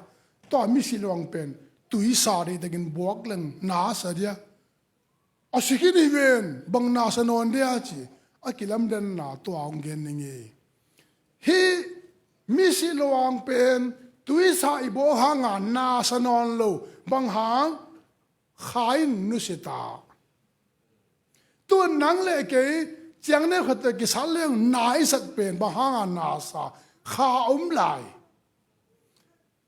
Tua misi luang pen tuisa deihtakin buak leng na sa dia. "A si khin hi ven, bang na sa nawn dia?" ci. A kilamdanna tua hong gen ning ei. Hih misi luang pen tuisa i buak hanga na sa nawn lo. Bang hang? Kha in nusia ta. Tu-in nang le kei ciang neu khat kisat leng na i sak pen bang hanga na sa? kha a om lai.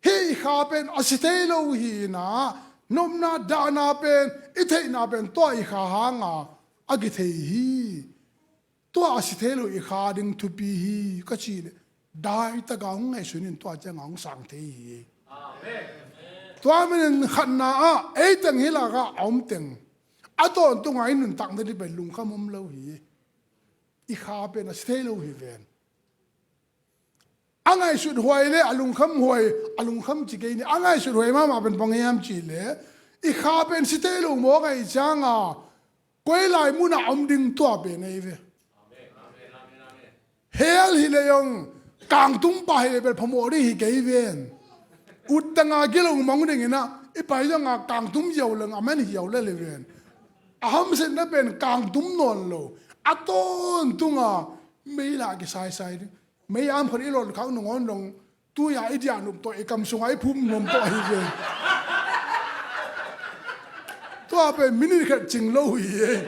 Hih i kha pen a si thei lo hi na, nopna dahna pen, i theihna pen tua i kha hanga a kithei hi. Tua a si thei lo i kha ding thupi hi ka cih leh, daitaka hong ngaihsun in tua cianga hong sang thei hi. Amen. Tua manin khatna ah ei teng hi lakah a om teng a tawntunga i nuntakna ding pen lungkham om lo hi. I kha pen a si thei lo hi ven. A ngaihsut huai le a lungkham huai, a lungkham ci kei ni, a ngaihsut huai mahmah pen bang hiam cih leh, i kha pen si thei lo mawk ahih cianga koi lai munah om ding tua pen ei ve. Hell hi leh zong kangtum pah hi leh bel phamawh ding hi kei ven. Ut danga gilo mong dingin ah i pai zonga kangtum ziau leng a man hiau le le ven. A hamsetna pen kangtum nawn lo, a tawntunga mei lah kisaisai ding. Mei am khat i lawn khak nangawn dong, tui-a i diah nuam tawh i kam sunga i phum nuam tawh ahi ve. Tua pen minute khat cing lo hi ei.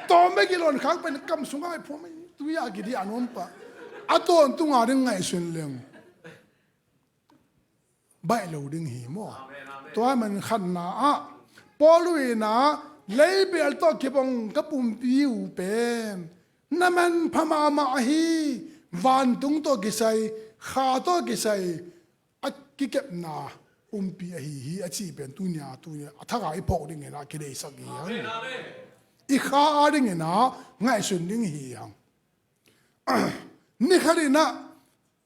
Tawm bek i lawn khak pen kam sunga i phum, tui-a kidiah nuam pah. A tawntunga ding ngaihsun leng baih lo ding hi maw? Amen, amen. Tua man khatna ah Paul in ah, leibel tawh kibang ka pumpi uh pen na manpha mahmah ahi, vantung tawh kisai, kha tawh kisai a kikepna pumpi ahi hi a cih pen tunia, tunia a thaka i phawk dingin ah kideihsak hi hang. Amen, amen. I kha a dingin ah ngaihsun ding hi hang. Ni khat in ah,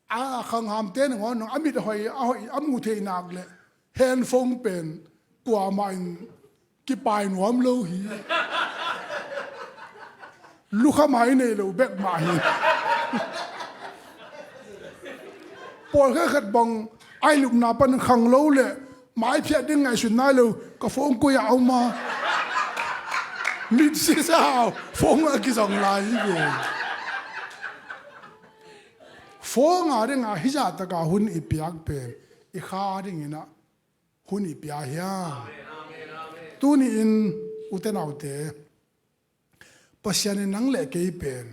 a khanghamte nangawn a mit a hoih, a hoih, a muh theih nak leh handphone pen kuamah in kipai nuam lo hi. Lukham a i neih loh bek mah hi. Pawlkhat khat bang a i lupna pan khang lo leh mai phiat ding ngaihsut nai lo, ka phone koi-ah a om a, mit sisa phone a kizong lai hi ve. Phone a dinga hih zahtaka hun i piak pen i kha a dingin ah hun i pia hiam? Tuni-in ute naute, Pasian in nang le kei pen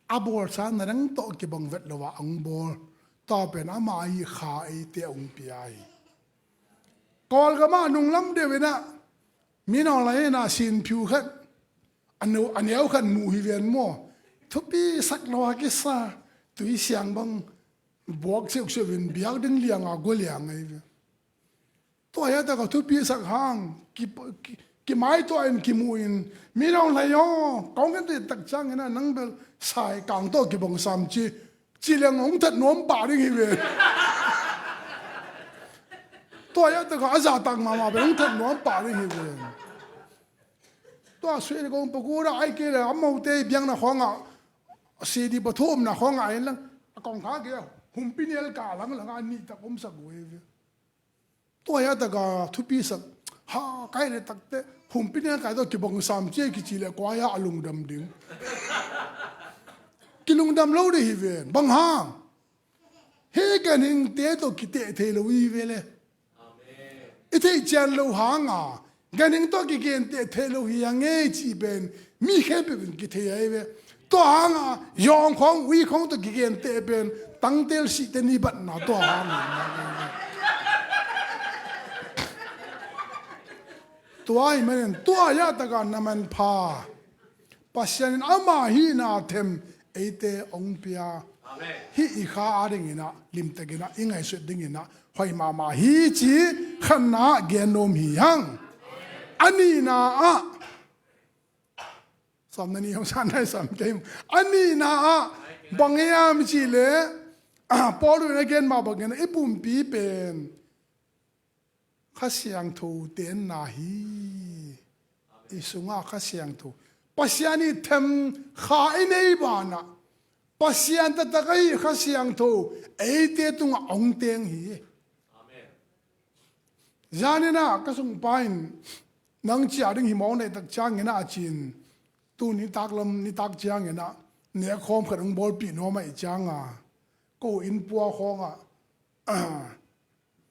a bawlsa na dang tawh kibang vet lo a hong bawl, tua pen ama i kha eite a hong pia hi. Kawlgam ah nunglam deuh in ah, mi nawlai in ah sinphiu khat, a neu, a neu khat muh hi ven maw. Thupi sak lo a kisa, tui siang bang buak siuhsiuh in biak ding lianga gua liang ahi ve. Tua hi a taka thupi sak hang, ki, ki, kimaituah in kimuh in, mi nawlai aw, kong en rit tak ciangin ah nang bel sai kang tawh kibang sam ci, ci leng hong that nuam pah ding hi ve. Tua hi a taka a zahtak mahmah bel hong that nuam pah ding hi ve. Tua sui le kong pakura ai kei le a mote biakna khawngah, C D pathumna khawngah in lang a kong kha kei a, humpinel kah lang langah a nih tak omsak uh hi ve. Tua hi a taka thupi sak, ha, kai le takte humpinel kai tawh kibang sam ci kici le kua hi a lungdam ding. Kilungdam lo ding hi ven. Bang hang? Hih ganhingte tawh kiteh thei lo hi ve le. I theih cian lo hanga ganhing tawh kigenteh thei lo hi a ngei cih pen mi khempeuh in kithei ahi ve. Tua hanga yawng khawng ui khawng tawh kigenteh pen tangtel sihte ni batna tua hang. Tua ahih manin tua hi a taka na manpha Pasian in ama hihna them eite hong pia. Amen. Hih i kha a dingin ah limtakin ah i ngaihsut dingin ah hoih mahmah hi ci khatna ah gen nuam hi hang. A nihna ah, sawm na nih hong san nai sam kei. A nihna ah bang hiam cih leh, ah, Paul in a gen mah bangin ah i pumpi pen Kha Siangtho tenna hi. I sungah Kha Siangtho, Pasian i them kha i nei banah Pasian taktak ahi Kha Siangtho eite tungah hong teng hi. Amen. Zaninah ka sungpa in nang ciah ding hi mawk naih tak ciangin ah a cin, tu nitak lam nitak ciangin ah nekkhawm khat hong bawlpih nuam ahih cianga ko innpua khawngah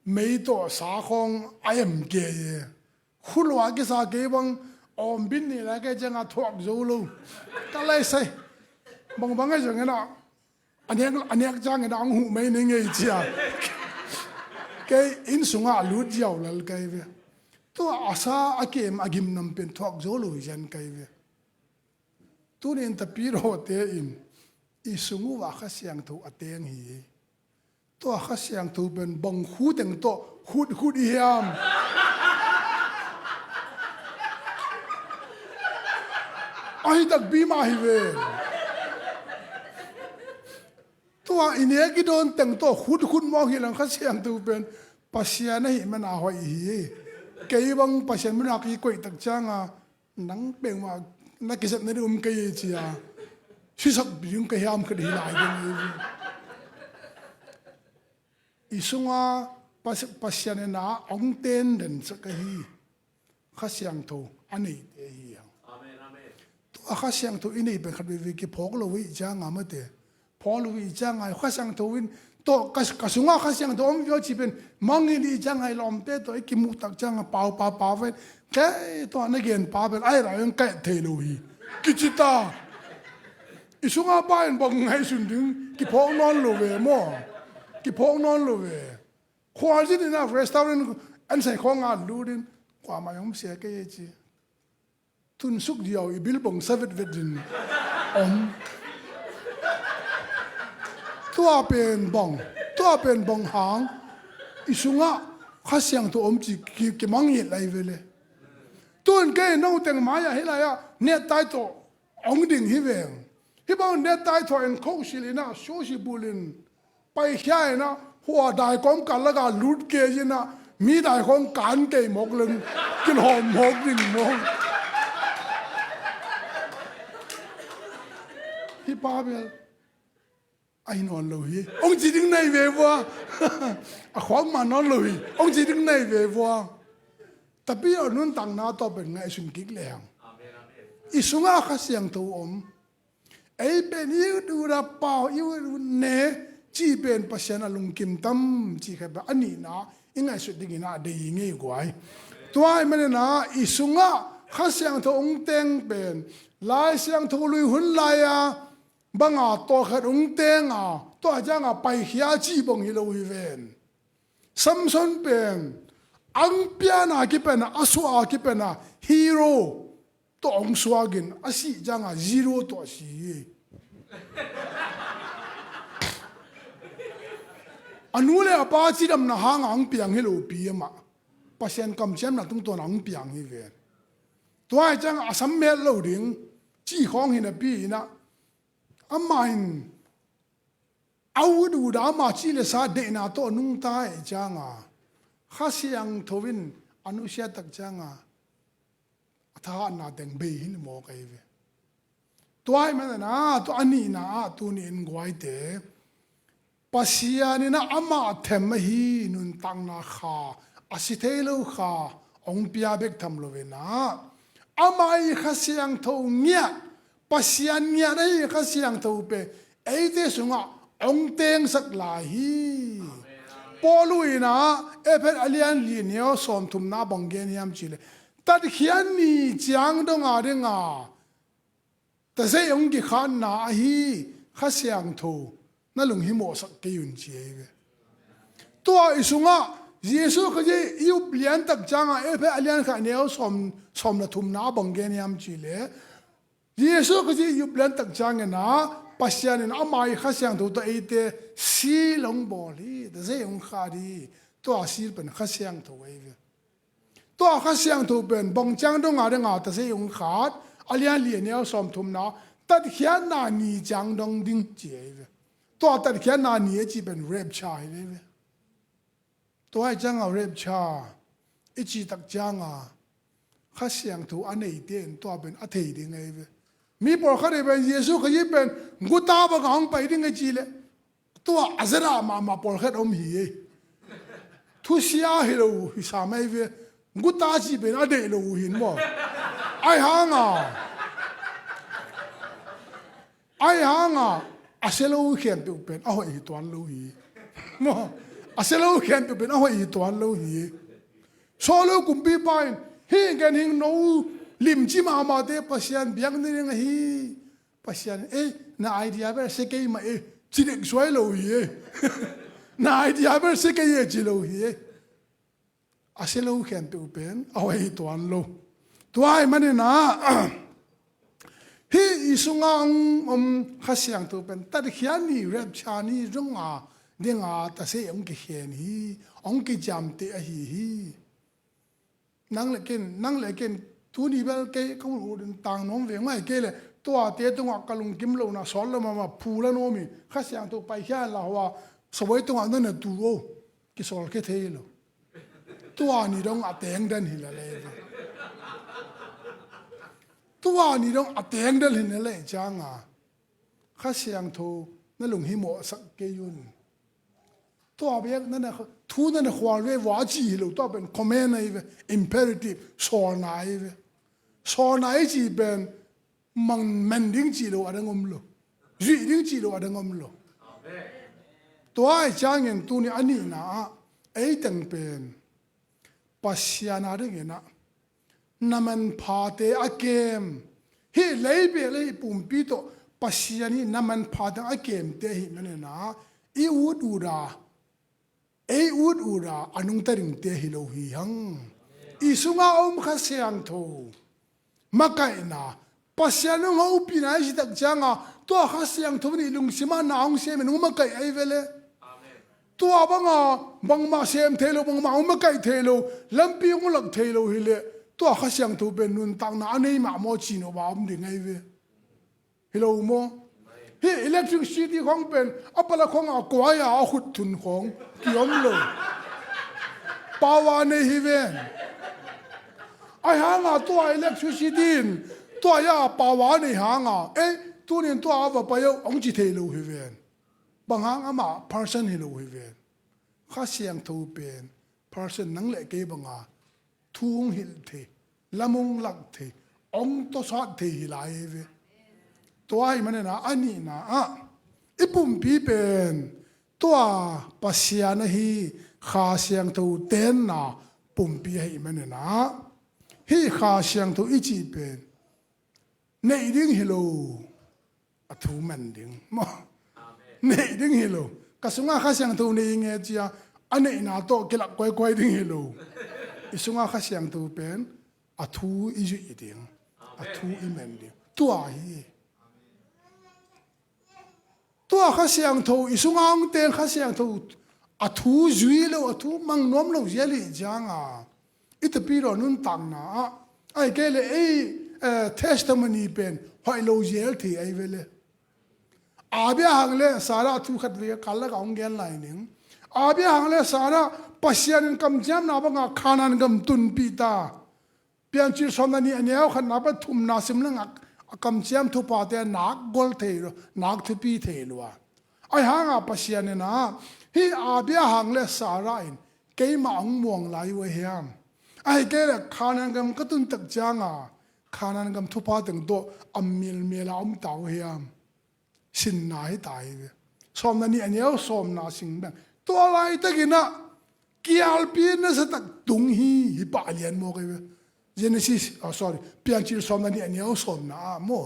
mei tawh sa khawng a em kei e. Khulua kisa kei bang awmbin ni lai kei cianga thuak zo lo. Ka laisai bangbang ahi zongin ah A nek, a nek ciangin a hong huh mai ni ngei cia. Kei inn sungah a lut ziau lel kei ve. Tua a sa a kem a gimnam pen thuak zo lo hi zian kei ve. Tunin tapirawte in i sung uh ah Kha Siangtho a teng hi. Tua Kha Siangtho pen bang khu teng tawh khut khut i hiam? Ahi takpi mah hi ve. Tua i nek i dawn teng tawh khut khut mawk hi lang Kha Siangtho pen Pasian ahih man a hoih hi. Kei bang Pasian munah i koih tak cianga nang peuhmah na kizepna ding um kei hi cia sisak ding ka hiam khat hi lai ding hi. I sunga Pas-, Pasian in a hong ten den sak ahi. Kha Siangtho a neite hi hang. Amen, amen. Tua Kha Siangtho i nei pen khat veve kiphawk lo i cianga mate. Paul uh i cianga Kha Siangtho in tawh ka, ka sunga Kha Siangtho om vio ci pen mangin i cianga i lawmte tawh i kimuh tak cianga pau pa pa ven. Kei tawh na gen pa pen ai rai in kaih thei lo hi. Kici ta. I sunga pa in bang ngaihsun ding kiphawk nawn lo ve maw? Kiphawk nawn lo ve. Khualzin in a restaurant an sai khawng a lut in kuamah i om sia kei ci. Tunsuk diau i bil bang sa vetvet din om. Tua pen bang, tua pen bang hang i sungah Kha Siangtho om ci ki, kimangngilh lai vele. Tun kei no teng mai-ah hih lai-ah nettai tawh hong ding hi veng. Hih bang nettai tawh en khoh silh inah sushi bulin paikhia inah hua daikawm kal lakah lut kei inah mi daikawm kan kei mawk leng kilawm mawk ding mawk. Hih pa bel ahi nawn lo hi. Hong ci ding nei ve vua. A khuak mah nawn lo hi. Hong ci ding nei ve vua. Tapi a nuntakna tawh pen ngaihsun kik leng i sungah Kha Siangtho om. Ei pen i ut ut a pau, i ut ut ne, ci pen Pasian a lungkim tam, ci kha pen a nihna i ngaihsut dingin a dei ngei guai. Tua i manina i sungah Kha Siangtho hong teng pen Lai Siangtho lui hun lai-a banga tawlkhat hong tenga tua cianga paikhia ci bang hi lo hi ven. Samson pen ang piana kipena a sua kipena hero tawh hong suakin a sih cianga zero tawh a si hi. A nu le a pa cidamna hanga hong piang hi lopi amah Pasian kamciamna tungtawna hong piang hi ven. Tua hi cianga a sam met lo ding ci khawng hi napi inah amah in a ut uda ama cih le sa deihna tawh nungta i cianga Kha Siangtho in a nusia tak cianga a thahatna teng bei hi ni mawk ahi ve. Tua hi manana tua a nihna ah tuni in guaite Pasian inah amah them ahi nuntakna kha a si thei lo kha hong pia bek tham lo inah amah i Kha Siangtho ngiat Pasian ngiat ahi Kha Siangtho pen eite sungah hong tengsak lai hi. Paul uh inah Efesa a lian li neu sawmthumna bang gen hiam cihleh tatkhiat ni ciang donga dinga tazei hong kikhatna ahi Kha Siangtho na lunghimawhsak kei un ci ahi ve. Tua i sungah Jesu Khazih i up liantak cianga Efesa a lian khat neu sawm, sawm le thumna bang gen hiam cihleh Jesu Khazih i up liantak ciangin ah Pasian in ama i Kha Siangtho tawh eite seal hong bawl hi, tazei hong khat hi. Tua seal pen Kha Siangtho ahi ve. Tua Kha Siangtho pen bang ciang donga dinga tazei hong khat a lian li a neu sawmthumna tatkhiatna ni ciang dong ding ci ahi ve. Tua tatkhiatna ni a ci pen rapture hi ve. Tua hi cianga rapture i cih tak cianga Kha Siangtho a neite in tua pen a thei ding ahi ve. Mi pawlkhat hi pen Jesu Khazih pen guta banga hong pai ding a cih leh tua a zeda mahmah pawlkhat om hi. Thusia hi lo hi sam ahi ve. Guta cih pen a deih lo uh hin maw? Ahi hanga Ahi hanga a sia lo khempeuh pen a hoih hi tuan lo hi. Maw? A sia lo khempeuh pen a hoih hi tuan lo hi. Solo kumpipa in hih gen hing no limci mahmahte Pasian biak ni ding ahi. Pasian eh na idea bel sia kei mah eh Ci dek suai lo hi ei. Na idea bel si kei e ci lo hi ei. A si lo khempeuh pen a hoih hi tuan lo. Tua ahih manin ah hih i sunga hong om Kha Siangtho pen tatkhia ni, rapture ni zong a dinga ta se hong kikhen hi, hong kiciamteh ahi hi. Nang le ken, nang le ken, tuni bel kei ka ulh ulh in tang nuam ve ngai kei le, tuate tungah ka lungkim lohna sawt lo mahmah, phul a nuam hi. Kha Siangtho paikhia in la hua, sawai tungah na na tu o, kisawl khia thei lo. Tua ni dong a teng den hi lel ei ve. Tua ni dong a teng den hi lel ei cianga Kha Siangtho na lunghimawhsak kei un. Tua bek na na, thu na na khual ve vua ci hi lo, tua pen command ahi ve, imperative, sawlna ahi ve. Sawlna i ci pen mang, man ding ci lo a dang om lo. Zuih ding ci lo a dang om lo. Tua ahih ciangin tuni a nihna ah ei teng pen Pasian a dingin ah na manphate a kem, hih leibel le hih pumpi tawh Pasian hih na manphate a kemte ahih manin ah i ut ut a, ei ut ut a, a nungta dingte hi lo hi hang. I sunga om Kha Siangtho makaihna, Pasian hong hopihna i cih tak cianga tua Kha Siangtho in i lungsimah na hong sem in hong makaih ahi ve le. Tua banga bangmah sem thei lo, bangmah hong makaih thei lo, lampi hong lak thei lo hi leh tua Kha Siangtho pen nuntakna a nei mahmah cih no ba om ding ahi ve. Hi lo maw? Hih electricity khawng pen a pala khawng a kuai a a khut thun khawng kiom lo. Power nei hi ven. Ahi hanga tua electricity in tua ia power nei hanga, ei, tunin tua a va pai o hong ci thei lo hi ven. Bang hang amah person hi lo hi ven. Kha Siangtho pen person nang le kei banga thu hong hilh thei, lam hong lak thei, hong tawsat thei hi lai ve. Tua ahih manin ah a nihna ah i pumpi pen tua Pasian ahi Kha Siangtho tenna pumpi ahih manin ah hih Kha Siangtho i cih pen neih ding hi lo, a thu man ding maw? Neih ding hi lo. Ka sunga Kha Siangtho nei nge cia a neihna tawh kilak kuaikuai ding hi lo. I sunga Kha Siangtho pen a thu i zuih ding, a thu i man ding. Tua hi. Tua Kha Siangtho i sunga hong teng Kha Siangtho a thu zui lo, a thu mang nuam lo zial hi cianga i tapidaw nuntakna ah, ahih kei le ei, eh, testimony pen hoih lo zial thei ahi ve le. Abraham le Sarah thu khat ve kal laka hong gen lai ning. Abraham le Sarah Pasian in kamciamna banga Kanaan gam tunpih ta. Piancil sawmna nih a neu khatna pan thumna sim leng a kamciam thuphate nak gol thei lo, nak thupi thei lo a. Ahi hanga Pasian in ah hih Abraham le Sarah in keimah hong muang lai uh a hiam? Ahih kei le Kanaan gam ka tun tak cianga Kanaan gam thupha teng tawh a milmel a om ta uh a hiam? Sinna hi ta hi ve. Sawmna nih a neu sawmna sing beng. Tua laitakin ah kialpi nasatak tung hi, hi pah lian mawk hi ve. Genesis, oh, sorry, Piancil sawmna nih a neu sawmna ah maw.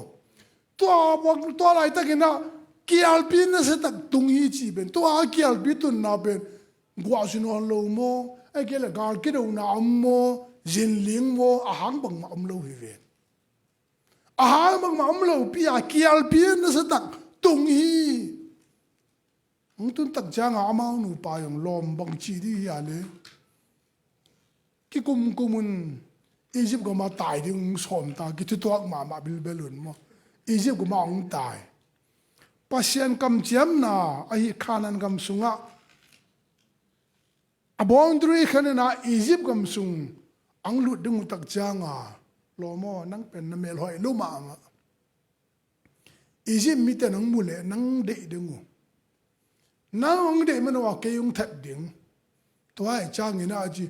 Tua, tua laitakin ah kialpi nasatak tung hi ci pen. Tua kialpi tunna pen guah zu nawn lo maw? Ahih kei le gal kidona om maw? Zinling maw? A hang bangmah om lo hi ve. A hang bangmah om lopi a kialpi nasatak tung hi. Hong tun tak cianga amau nupa zong lawm bang ci dih hi a le. Kikumkum un Egypt gama tai ding hong sawm ta, kithutuak mahmah bilbel un maw. Egypt gama hong tai. Pasian kamciamna ahi Kanaan gam sungah a boundary khanin ah Egypt gam sung ang lut ding uh tak cianga, lawm aw, nang pen na melhoih lo mahmah. Egypt mite nang mu leh nang deih ding uh. Nang hong deih man uh a kei hong that ding. Tua ahih ciangin ah ci,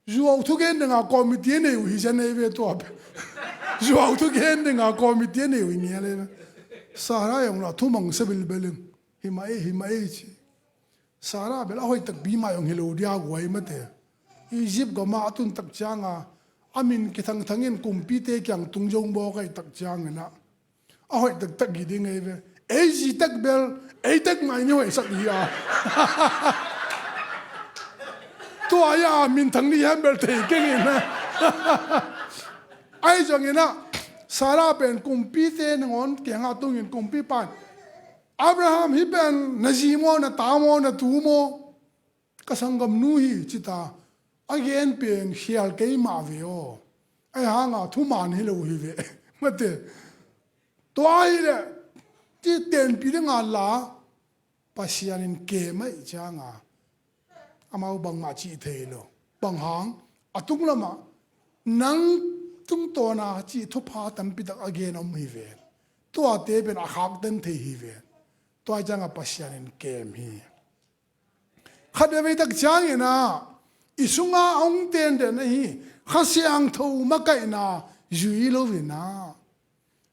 zuau thugen dinga committee a nei uh hi zen ei ve tua pen. Zuau thugen dinga committee a nei uh hi ngial ei ve. Sarah zong lah thumang sa bilbel in. Hi mah ei, hi mah ei ci. Sarah bel a hoih takpi mah zong hi lo dia guai mate. Egypt gama a tun tak cianga a min kithangthangin kumpite kiang tung zong bawk ahih tak ciangin ah a hoih taktak hi ding ei ve. Ei zi tek bel, ei tek mah in i hoihsak hi a. Tua hi a minthang ni hiam bel thei keng in a. Ahi zongin ah, Sarah pen kumpite nangawn kiangah tungin kumpipa in, "Abraham, hih pen na zi maw, na ta maw, na tu maw? Ka sanggamnu hi," ci ta. A gen pen khial kei mah ve aw. Ahi hanga thuman hi lo hi ve. Mate. Tua hi leh, ci tenpi ding a la, Pasian in kem ahih cianga amau bangmah cih thei lo. Bang hang, a tunglamah nang tungtawna cih thupha tampitak a gen om hi ve. Tuate pen a khakten thei hi ve. Tua cianga Pasian in kem hi. Khat veivei tak ciangin ah, i sunga a hong tenden ahi Kha Siangtho makaihna zui loin ah,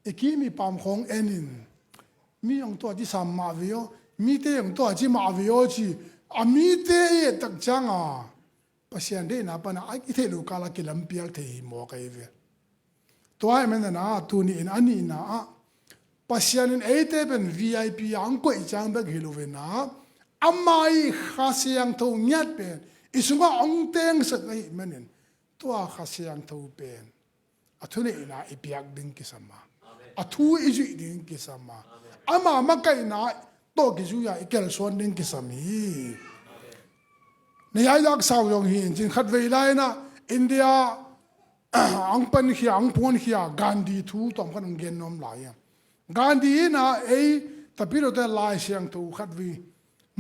i kim i pam khawng enin, mi hong tua ci sam mah ve aw, mite hong tua ci mah ve aw ci, a mite i et tak cianga Pasian deihna pana i theih loh kala kilampial thei hi mawk ahi ve. Tua ahih manin ah, tuni in a nihna ah, Pasian in eite pen V I P a hong koih ciang bek hi loin ah, ama i Kha Siangtho ngiat pen i sungah hong tengsak ahih manin, tua Kha Siangtho pen a thuneihna i piak ding kisam a, a thu i zuih ding kisam a, ama makaihna tawh kizui-a i kelsuan ding kisam hi. Na yailak sau zong hi in cin, khatvei lai-in ah India ang pankhia, ang puankhia Gandhi thu tawmkhat ang gen nuam lai a. Gandhi in ah ei Tapidaw te Lai Siangtho khatvei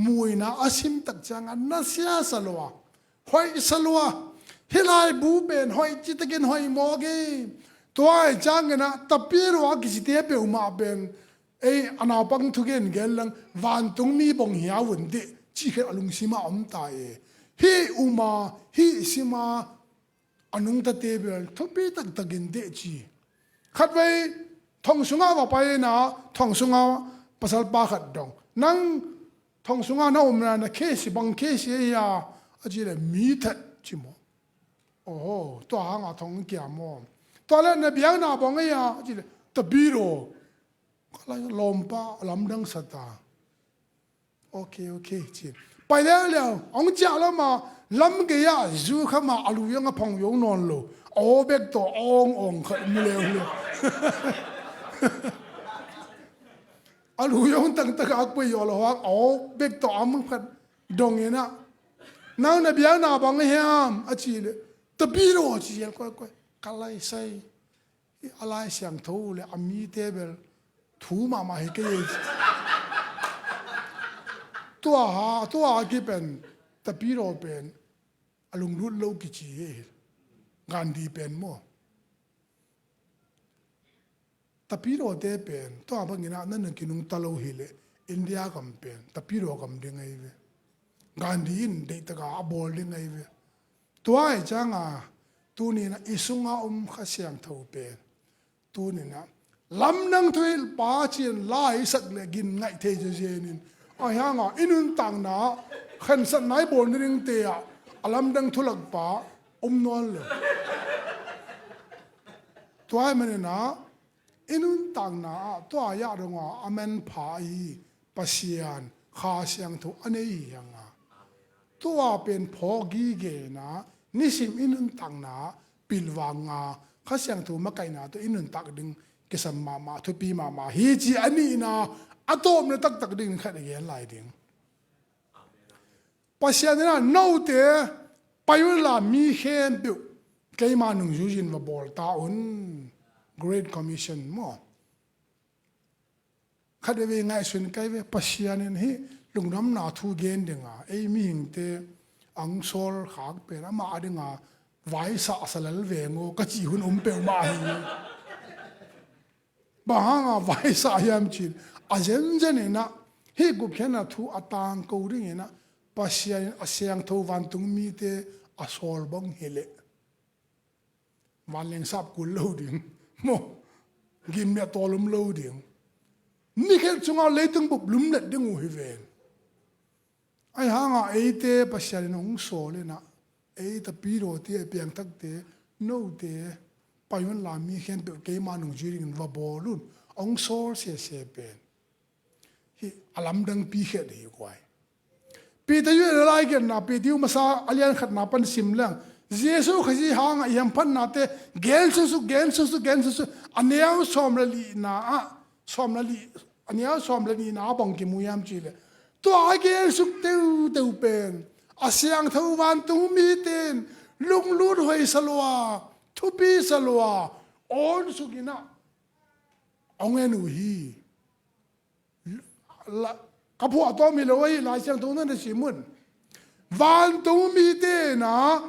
mu in ah a sim tak ciangah nasia sa lua, hoih sa lua. Hih laibu pen hoih citakin hoih mawk hi. Tua ahih ciangin ah Tapidaw a kicite peuhmah pen ei a naupang thugen gen lang, vantung mi bawng hi a vun dih cih khen a lungsim ah om ta e. Hih um a, hih sim a, a nungtate bel thupi taktakin deh ci. Khatvei thong sungah va pai in ah, thong sungah pasalpa khat dong, "Nang thong sungah na omna na case bang case hi a?" a cih leh, "Mi that," ci maw. "Oho, tua hangah thong kia maw? Tua leh na biakna bang hi a?" a cih leh, "Tapidaw." Ka lai lawmpa lamdang sa ta. "Ok, ok," ci. Pai leuleu, hong ciah lam a, lam gei ah zu kham a, a lui hong a phang zo nawn lo. A aw bek tawh a awng awng khat mu leuleu. A lui hong tangtak a, a kuai zo lo hang, a aw bek tawh a mu khat dong in ah, "Nang na biakna bang hiam?" a cih leh, "Tapidaw," ci zel koikoi. Ka lai sai. A Lai Siangtho le a mite bel thu mahmah hi kei. Tua ha, tua kipan Tapidaw pen a lunglut lo kici hi. Gandhi pen maw? Tapidaw te pen tua bangin ah na na kinungta lo hi leh India gam pen Tapidaw gam ding ahi ve. Gandhi in deihtaka a bawl ding ahi ve. Tua ahih cianga tuni in ah i sunga om Kha Siangtho pen tuni in ah lamdang thuhilhpa ci-in la i sak leh gin ngaih thei zezen in, ahi hanga i nuntakna ah khensatna i bawl nadingte ah a lamdang thu lakpa om nawn lo. Tua ahih manin ah i nuntakna ah tua ah dong a, a manpha ahi Pasian Kha Siangtho a nei hi hang a, tua pen phawk gige in ah nisim i nuntakna ah pilvang a, Kha Siangtho makaihna tawh i nuntak ding kisam mahmah, thupi mahmah hi ci. A nihna, a tawpna taktak ding khat i gen lai ding. Pasian in ah, "Note pai unla mi khempeuh keima nungzuiin va bawl ta un." Great Commission maw? Khat veivei ngaihsun kei ve, Pasian in hih lungdamna thu gen dinga ei mihingte ang sawl khak pen amah a dinga vaisah sa lel veng aw ka cih hun om peuhmah hi. Bang hanga vaisah hiam cih leh, a zenzen in ah hih gupkhiatna thu a tangko dingin ah Pasian in a siangtho vantung mite a sawl bang hi leh vanleng sap kul lo ding maw, gimmiah tawl om lo ding. Ni khat sungah leitung bup lumlet ding uh hi ven. Ahi hanga eite Pasian in hong sawl in ah, ei Tapidawte, piangthakte, note pai unla mi khempeuh keima nungzui dingin va bawl un, hong sawl sese pen Hih a lamdangpi khet hi guai. Peter in a lai genna, Peter masa a lian khatna pan sim leng, Jesu Khazih hangah i hamphatnate gen sungsuk, gen sungsuk, gen sungsuk, a neu sawm le lihna ah, sawm le lih, a neu sawm le nihna ah bang kimu hiam cih leh, tua a gen suk teuteu pen a siangtho vantung mite in lunglut hoih sa lua, thupi sa lua, awn suk in ah hong en uh hi. La-, ka phuahtawm hi lo ahi, Lai Siangtho na na sim un. Vantung mite in ah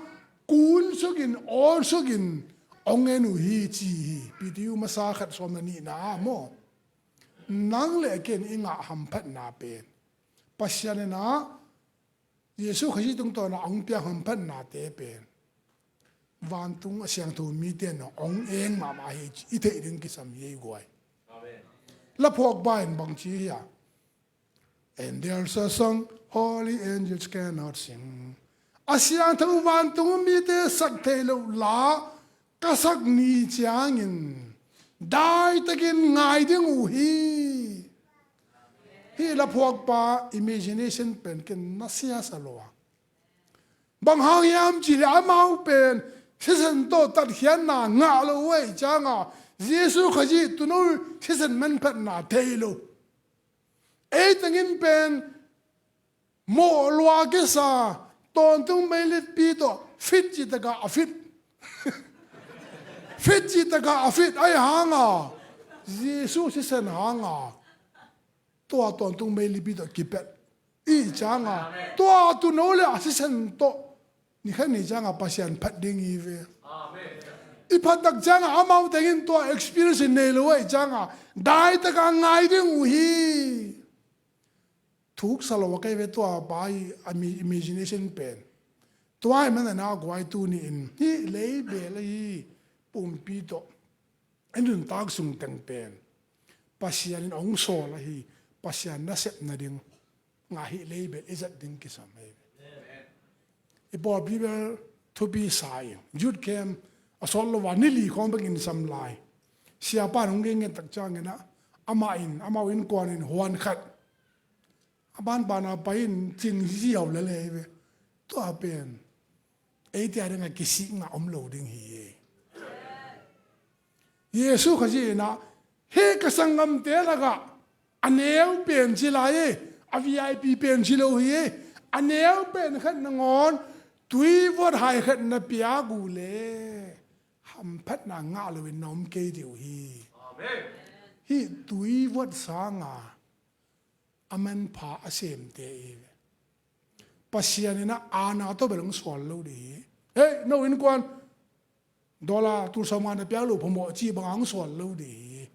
kun suk in, awn suk in hong en uh hi ci hi. Peter masa khat sawm le nihna ah maw. Nang le ken i ngah hamphatna pen, Pasian in ah Jesu Khazih tungtawn ah hong piak hamphatnate pen vantung a siangtho mite in ah hong eng mahmah hi ci i theih ding kisam hi ei guai. Amen. Laphuakpa in bang ci hiam? And there's a song holy angels cannot sing. A siangtho vantung mite sak thei lo la ka sak ni ciangin daitakin ngai ding uh hi. Hih laphuakpa imagination pen ken na siasa lo a. Bang hang hiam cih leh amau pen sisan tawh tatkhiatna ngah lo uh ahih cianga Jesu Khazih tuuno sisan manphatna thei lo. Ei tengin pen mawh lua kisa tawntung meilipi tawh fit cih takah a fit. Fit cih takah a fit ahih hanga Jesu sisan hanga tua tawntung meilipi tawh kipelh i cianga tua tuuno le a sisan tawh ni khat ni cianga Pasian phat ding hi ve. Amen. I phattak cianga amau tengin tua experience nei lo ahih cianga daitaka ngai ding uh hi. Thuksa lo a kei ve tua pa i ami-, imagination pen. Tua ahih manin a guai tuni-in hih leibel ahi pumpi tawh i nuntak sung teng pen Pasian in hong sawl ahi, Pasian nasep nading ngah hih leibel i zat ding kisam ahi ve. I pawlpi bel thupi sa in youth camp a sawt lo a ni li khawng bekin sam lai. Siapa in hong gen ngen tak ciangin ah amah in, amau innkuan in huan khat a banbana pai in cing ziau lel ahi ve. Tua pen eite a dingah kisikna om lo ding hi. Jesu Khazih in ah hih ka sanggamte lakah a neu pen ci lai hi, a V I P pen ci lo hi. A neu pen khat nangawn tui vuat hai khat na piak uh leh hamphatna ngah loin na om kei ding uh hi. Amen. Hih tui vuat sanga a manpha a semte hi ve. Pasian in ah aana tawh bel hong sawl lo ding hi. Hei, no innkuan dollar tul sawmnga na piak loh phamawh cih banga hong sawl lo ding hi.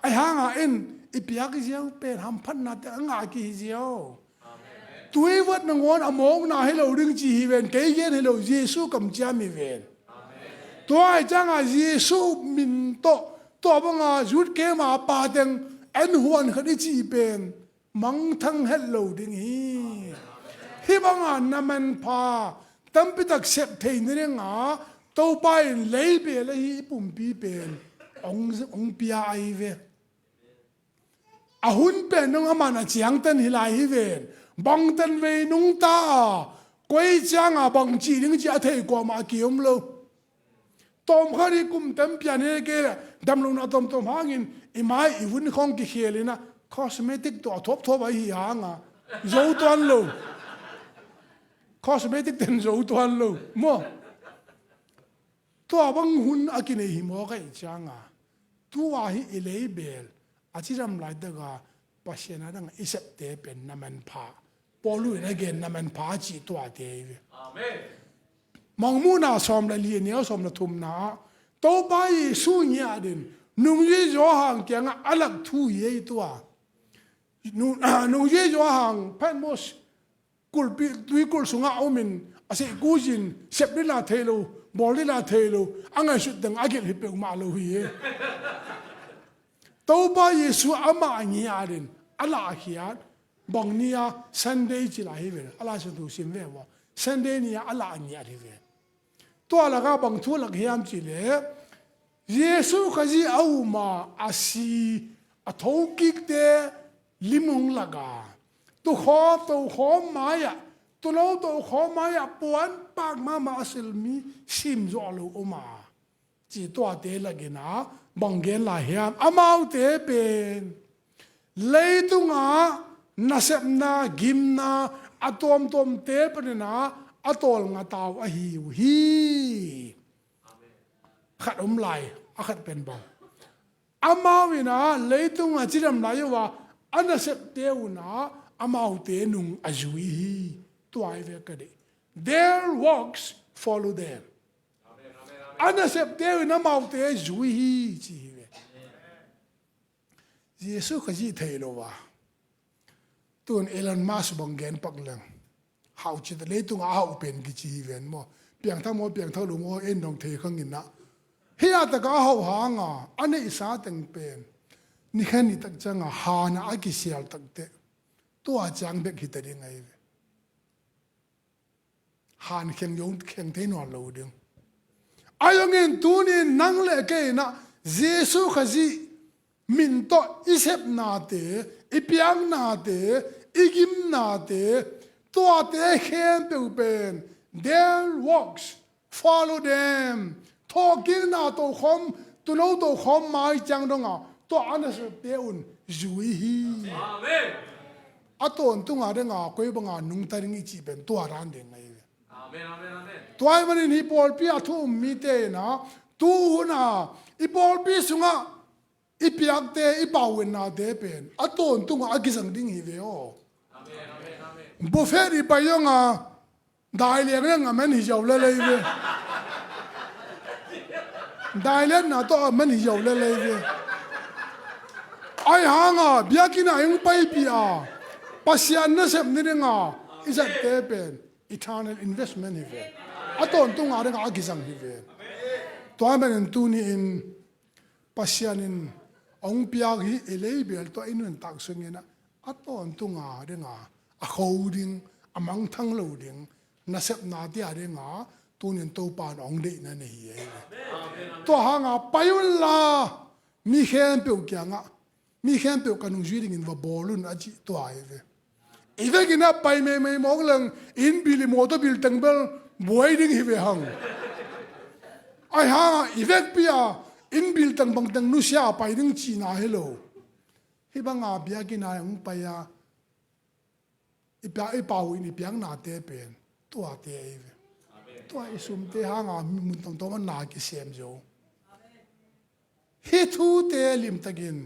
Ahih hanga in i piak ziau pen hamphatnate a ngah kihi ziau. Tui vuat nangawn a mawkna hi lo ding ci hi ven, kei gen hi lo, Jesu kamciam hi ven. Tua ahih cianga Jesu min tawh tua banga youth camp a pa teng en huan khat i cih pen mangthang het lo ding hi. Hih banga na manpha tampitak sep thei nadinga Topa in leibel ahi i pumpi pen hong, hong pia ahi ve. A hun pen dong aman a ciangtan hi lai hi ven. Bangtan vei nungta a koi cianga bang cih ding cih a thei kuamah a kiom lo. Tawmkhat i kum tampi a ne kei leh damlohna tawmtawm hangin i mai i vun khawng kikhel in ah cosmetic tawh a thuapthuap ahi hanga zo tuan lo. Cosmetic ten zo tuan lo maw. Tua bang hun a kinei hi mawk ahih cianga tua hi i leibel a cidam laitaka Pasian a dang i septe pen na manpha. Paul in a gen na manpha a cih tuate hi ve. Amen. Mangmuhna sawm le li a neu sawm le thumna ah Topa Jesu ngiat in nungzui Johan kiangah a lak thu hi ei tua. Nung, nungzui Johan Patmos kulhpi, tuikulh sungah a omin a seih kuzin sep dila thei lo, bawl dila thei lo, a ngaihsut teng a gelh hi peuhmah lo hi. Topa Jesu amah a ngiat in a lahkhiat bang ni-a Sunday ci lai hi ve. A Lai Siangtho sim ve ua. Sunday ni-a a lah ngiat hi ve. Tua lakah bang thu lak hiam cih leh Jesu Khazih a um a, a si, a thokikte lim hong lak a, tukhaw tokhawm mai-ah, tulo tokhawm mai-ah puanpak mahmah a silh mi simzawh lo om a, ci tuate lakin ah bang gen lai hiam? Amaute pen leitungah nasepna, gimna a tuamtuamte panin ah a tawlnga tau ahi uh hi. Khat om lai, a khat pen bang, amau in ah leitungah cidam lai uh a, a nasepte un ah amaute nung a zui hi. Tua hi ve ka deih. Their works follow them. A nasepte un amaute zui hi, ci hi ve. Jesu Khazih thei lo a, tun Elon Musk bang gen pak leng, hau cita leitungah a hauh pen kici hi ven maw. Piangthak maw, piangthak lo maw, en dong thei khang in ah, hih a taka a hauh hanga a neihsa teng pen nikhat nitak cianga han ah a kisial takteh, tua ciang bek hita ding ahi ve. Han kheng zong kheng thei nawn lo ding. Ahi zongin tuni-in nang le kei in ah Jesu Khazih min tawh i sepnate, i piaknate, i gimnate, tuate khempeuh pen, their works follow them. Thawhkikna tokhawm, tulo tokhawm mai ciang dong a, tua a nasepte un zui hi. Amen. A tawntunga ding a koi banga nungta ding i cih pen tua dan ding ahi ve. Amen, amen, amen. Tua ahih manin hih pawlpi a thu um mite in ah, tu hun a i pawlpi sungah i piakte, i pauennate pen a tawntungah a kizang ding hi ve aw. Amen, amen, amen. Buffet i pai zong a, dai liang liang a man hi ziau lel ahi ve. Dai lianna tawh a man hi ziau lel ahi ve. Ahi hanga biakinn ah i hong paipih a, Pasian nasep ni dinga i zatte pen eternal investment hi ve. A tawntunga dinga a kizang hi ve. Tua manin tuni-in Pasian in hong piak hih i leibel tawh i nuntak sungin ah, a tawntunga dinga a kho ding, a mangthang lo ding nasepnate a dinga tunin Topa in hong deihna nei hi. Tua hanga pai unla, mi khempeuh kiangah, mi khempeuh ka nungzui dingin va bawl un, a cih tua hi ve. I vekin ah pai meimei mawk leng, inn bil, i mawtaw bil teng bel buai ding hi ve hang. Ahi hanga i vekpi a inn bil teng bang teng nusia a pai ding cihna hi lo. Hih banga biakinn ah hong pai a, i pia, i pau in i piaknate pen tuate ahi ve. Tua i sumte hanga mi mun tawmtawm a na kisem zo. Hih thute limtakin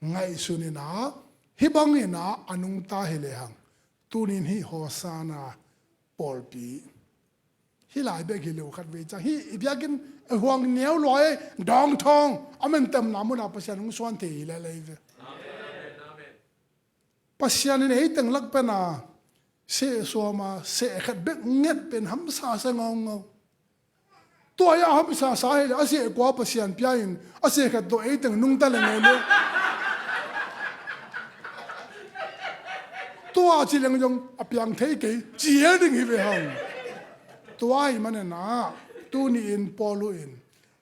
ngaihsun in ah, hih bangin ah a nungta hi lehang, tunin hih Hosanna pawlpi, hih lai bek hi lo, khatvei ciang hih i biakinn a huang neu lua, dawngthawng a mantemna munah Pasian hong suan thei hi lel ahi ve. Pasian in ei teng lak pen a seh suam a, seh khat bek nget pen hamsa sa ngaungau. Tua hi a hamsa sa hi leh a seh kua Pasian pia in a seh khat tawh ei teng nungta leng ei leh, tua ci leng zong a piang thei kei ci hel ding hi ve hang. Tua ahih manin ah tuni-in Paul in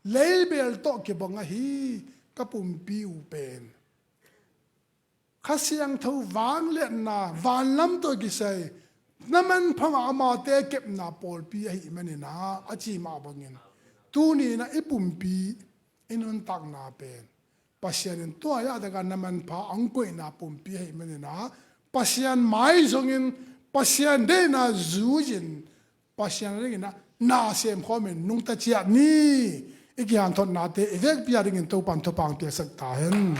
leibel tawh kibang ahi ka pumpi uh pen Kha Siangtho vangliatna, vanlam tawh kisai, na manpha ngah amate kepna pawlpi ahih manin ah, a ci mah bangin, tuni in ah i pumpi, i nuntakna pen Pasian in tua zah takah na manpha hong koihna pumpi ahih manin ah, Pasian maizongin, Pasian deihna zui-in, Pasian a dingin ah na semkhawmin nungta ciat ni. I kihanthawnate i vekpi a dingin Topa'n thupha hong piaksak ta hen.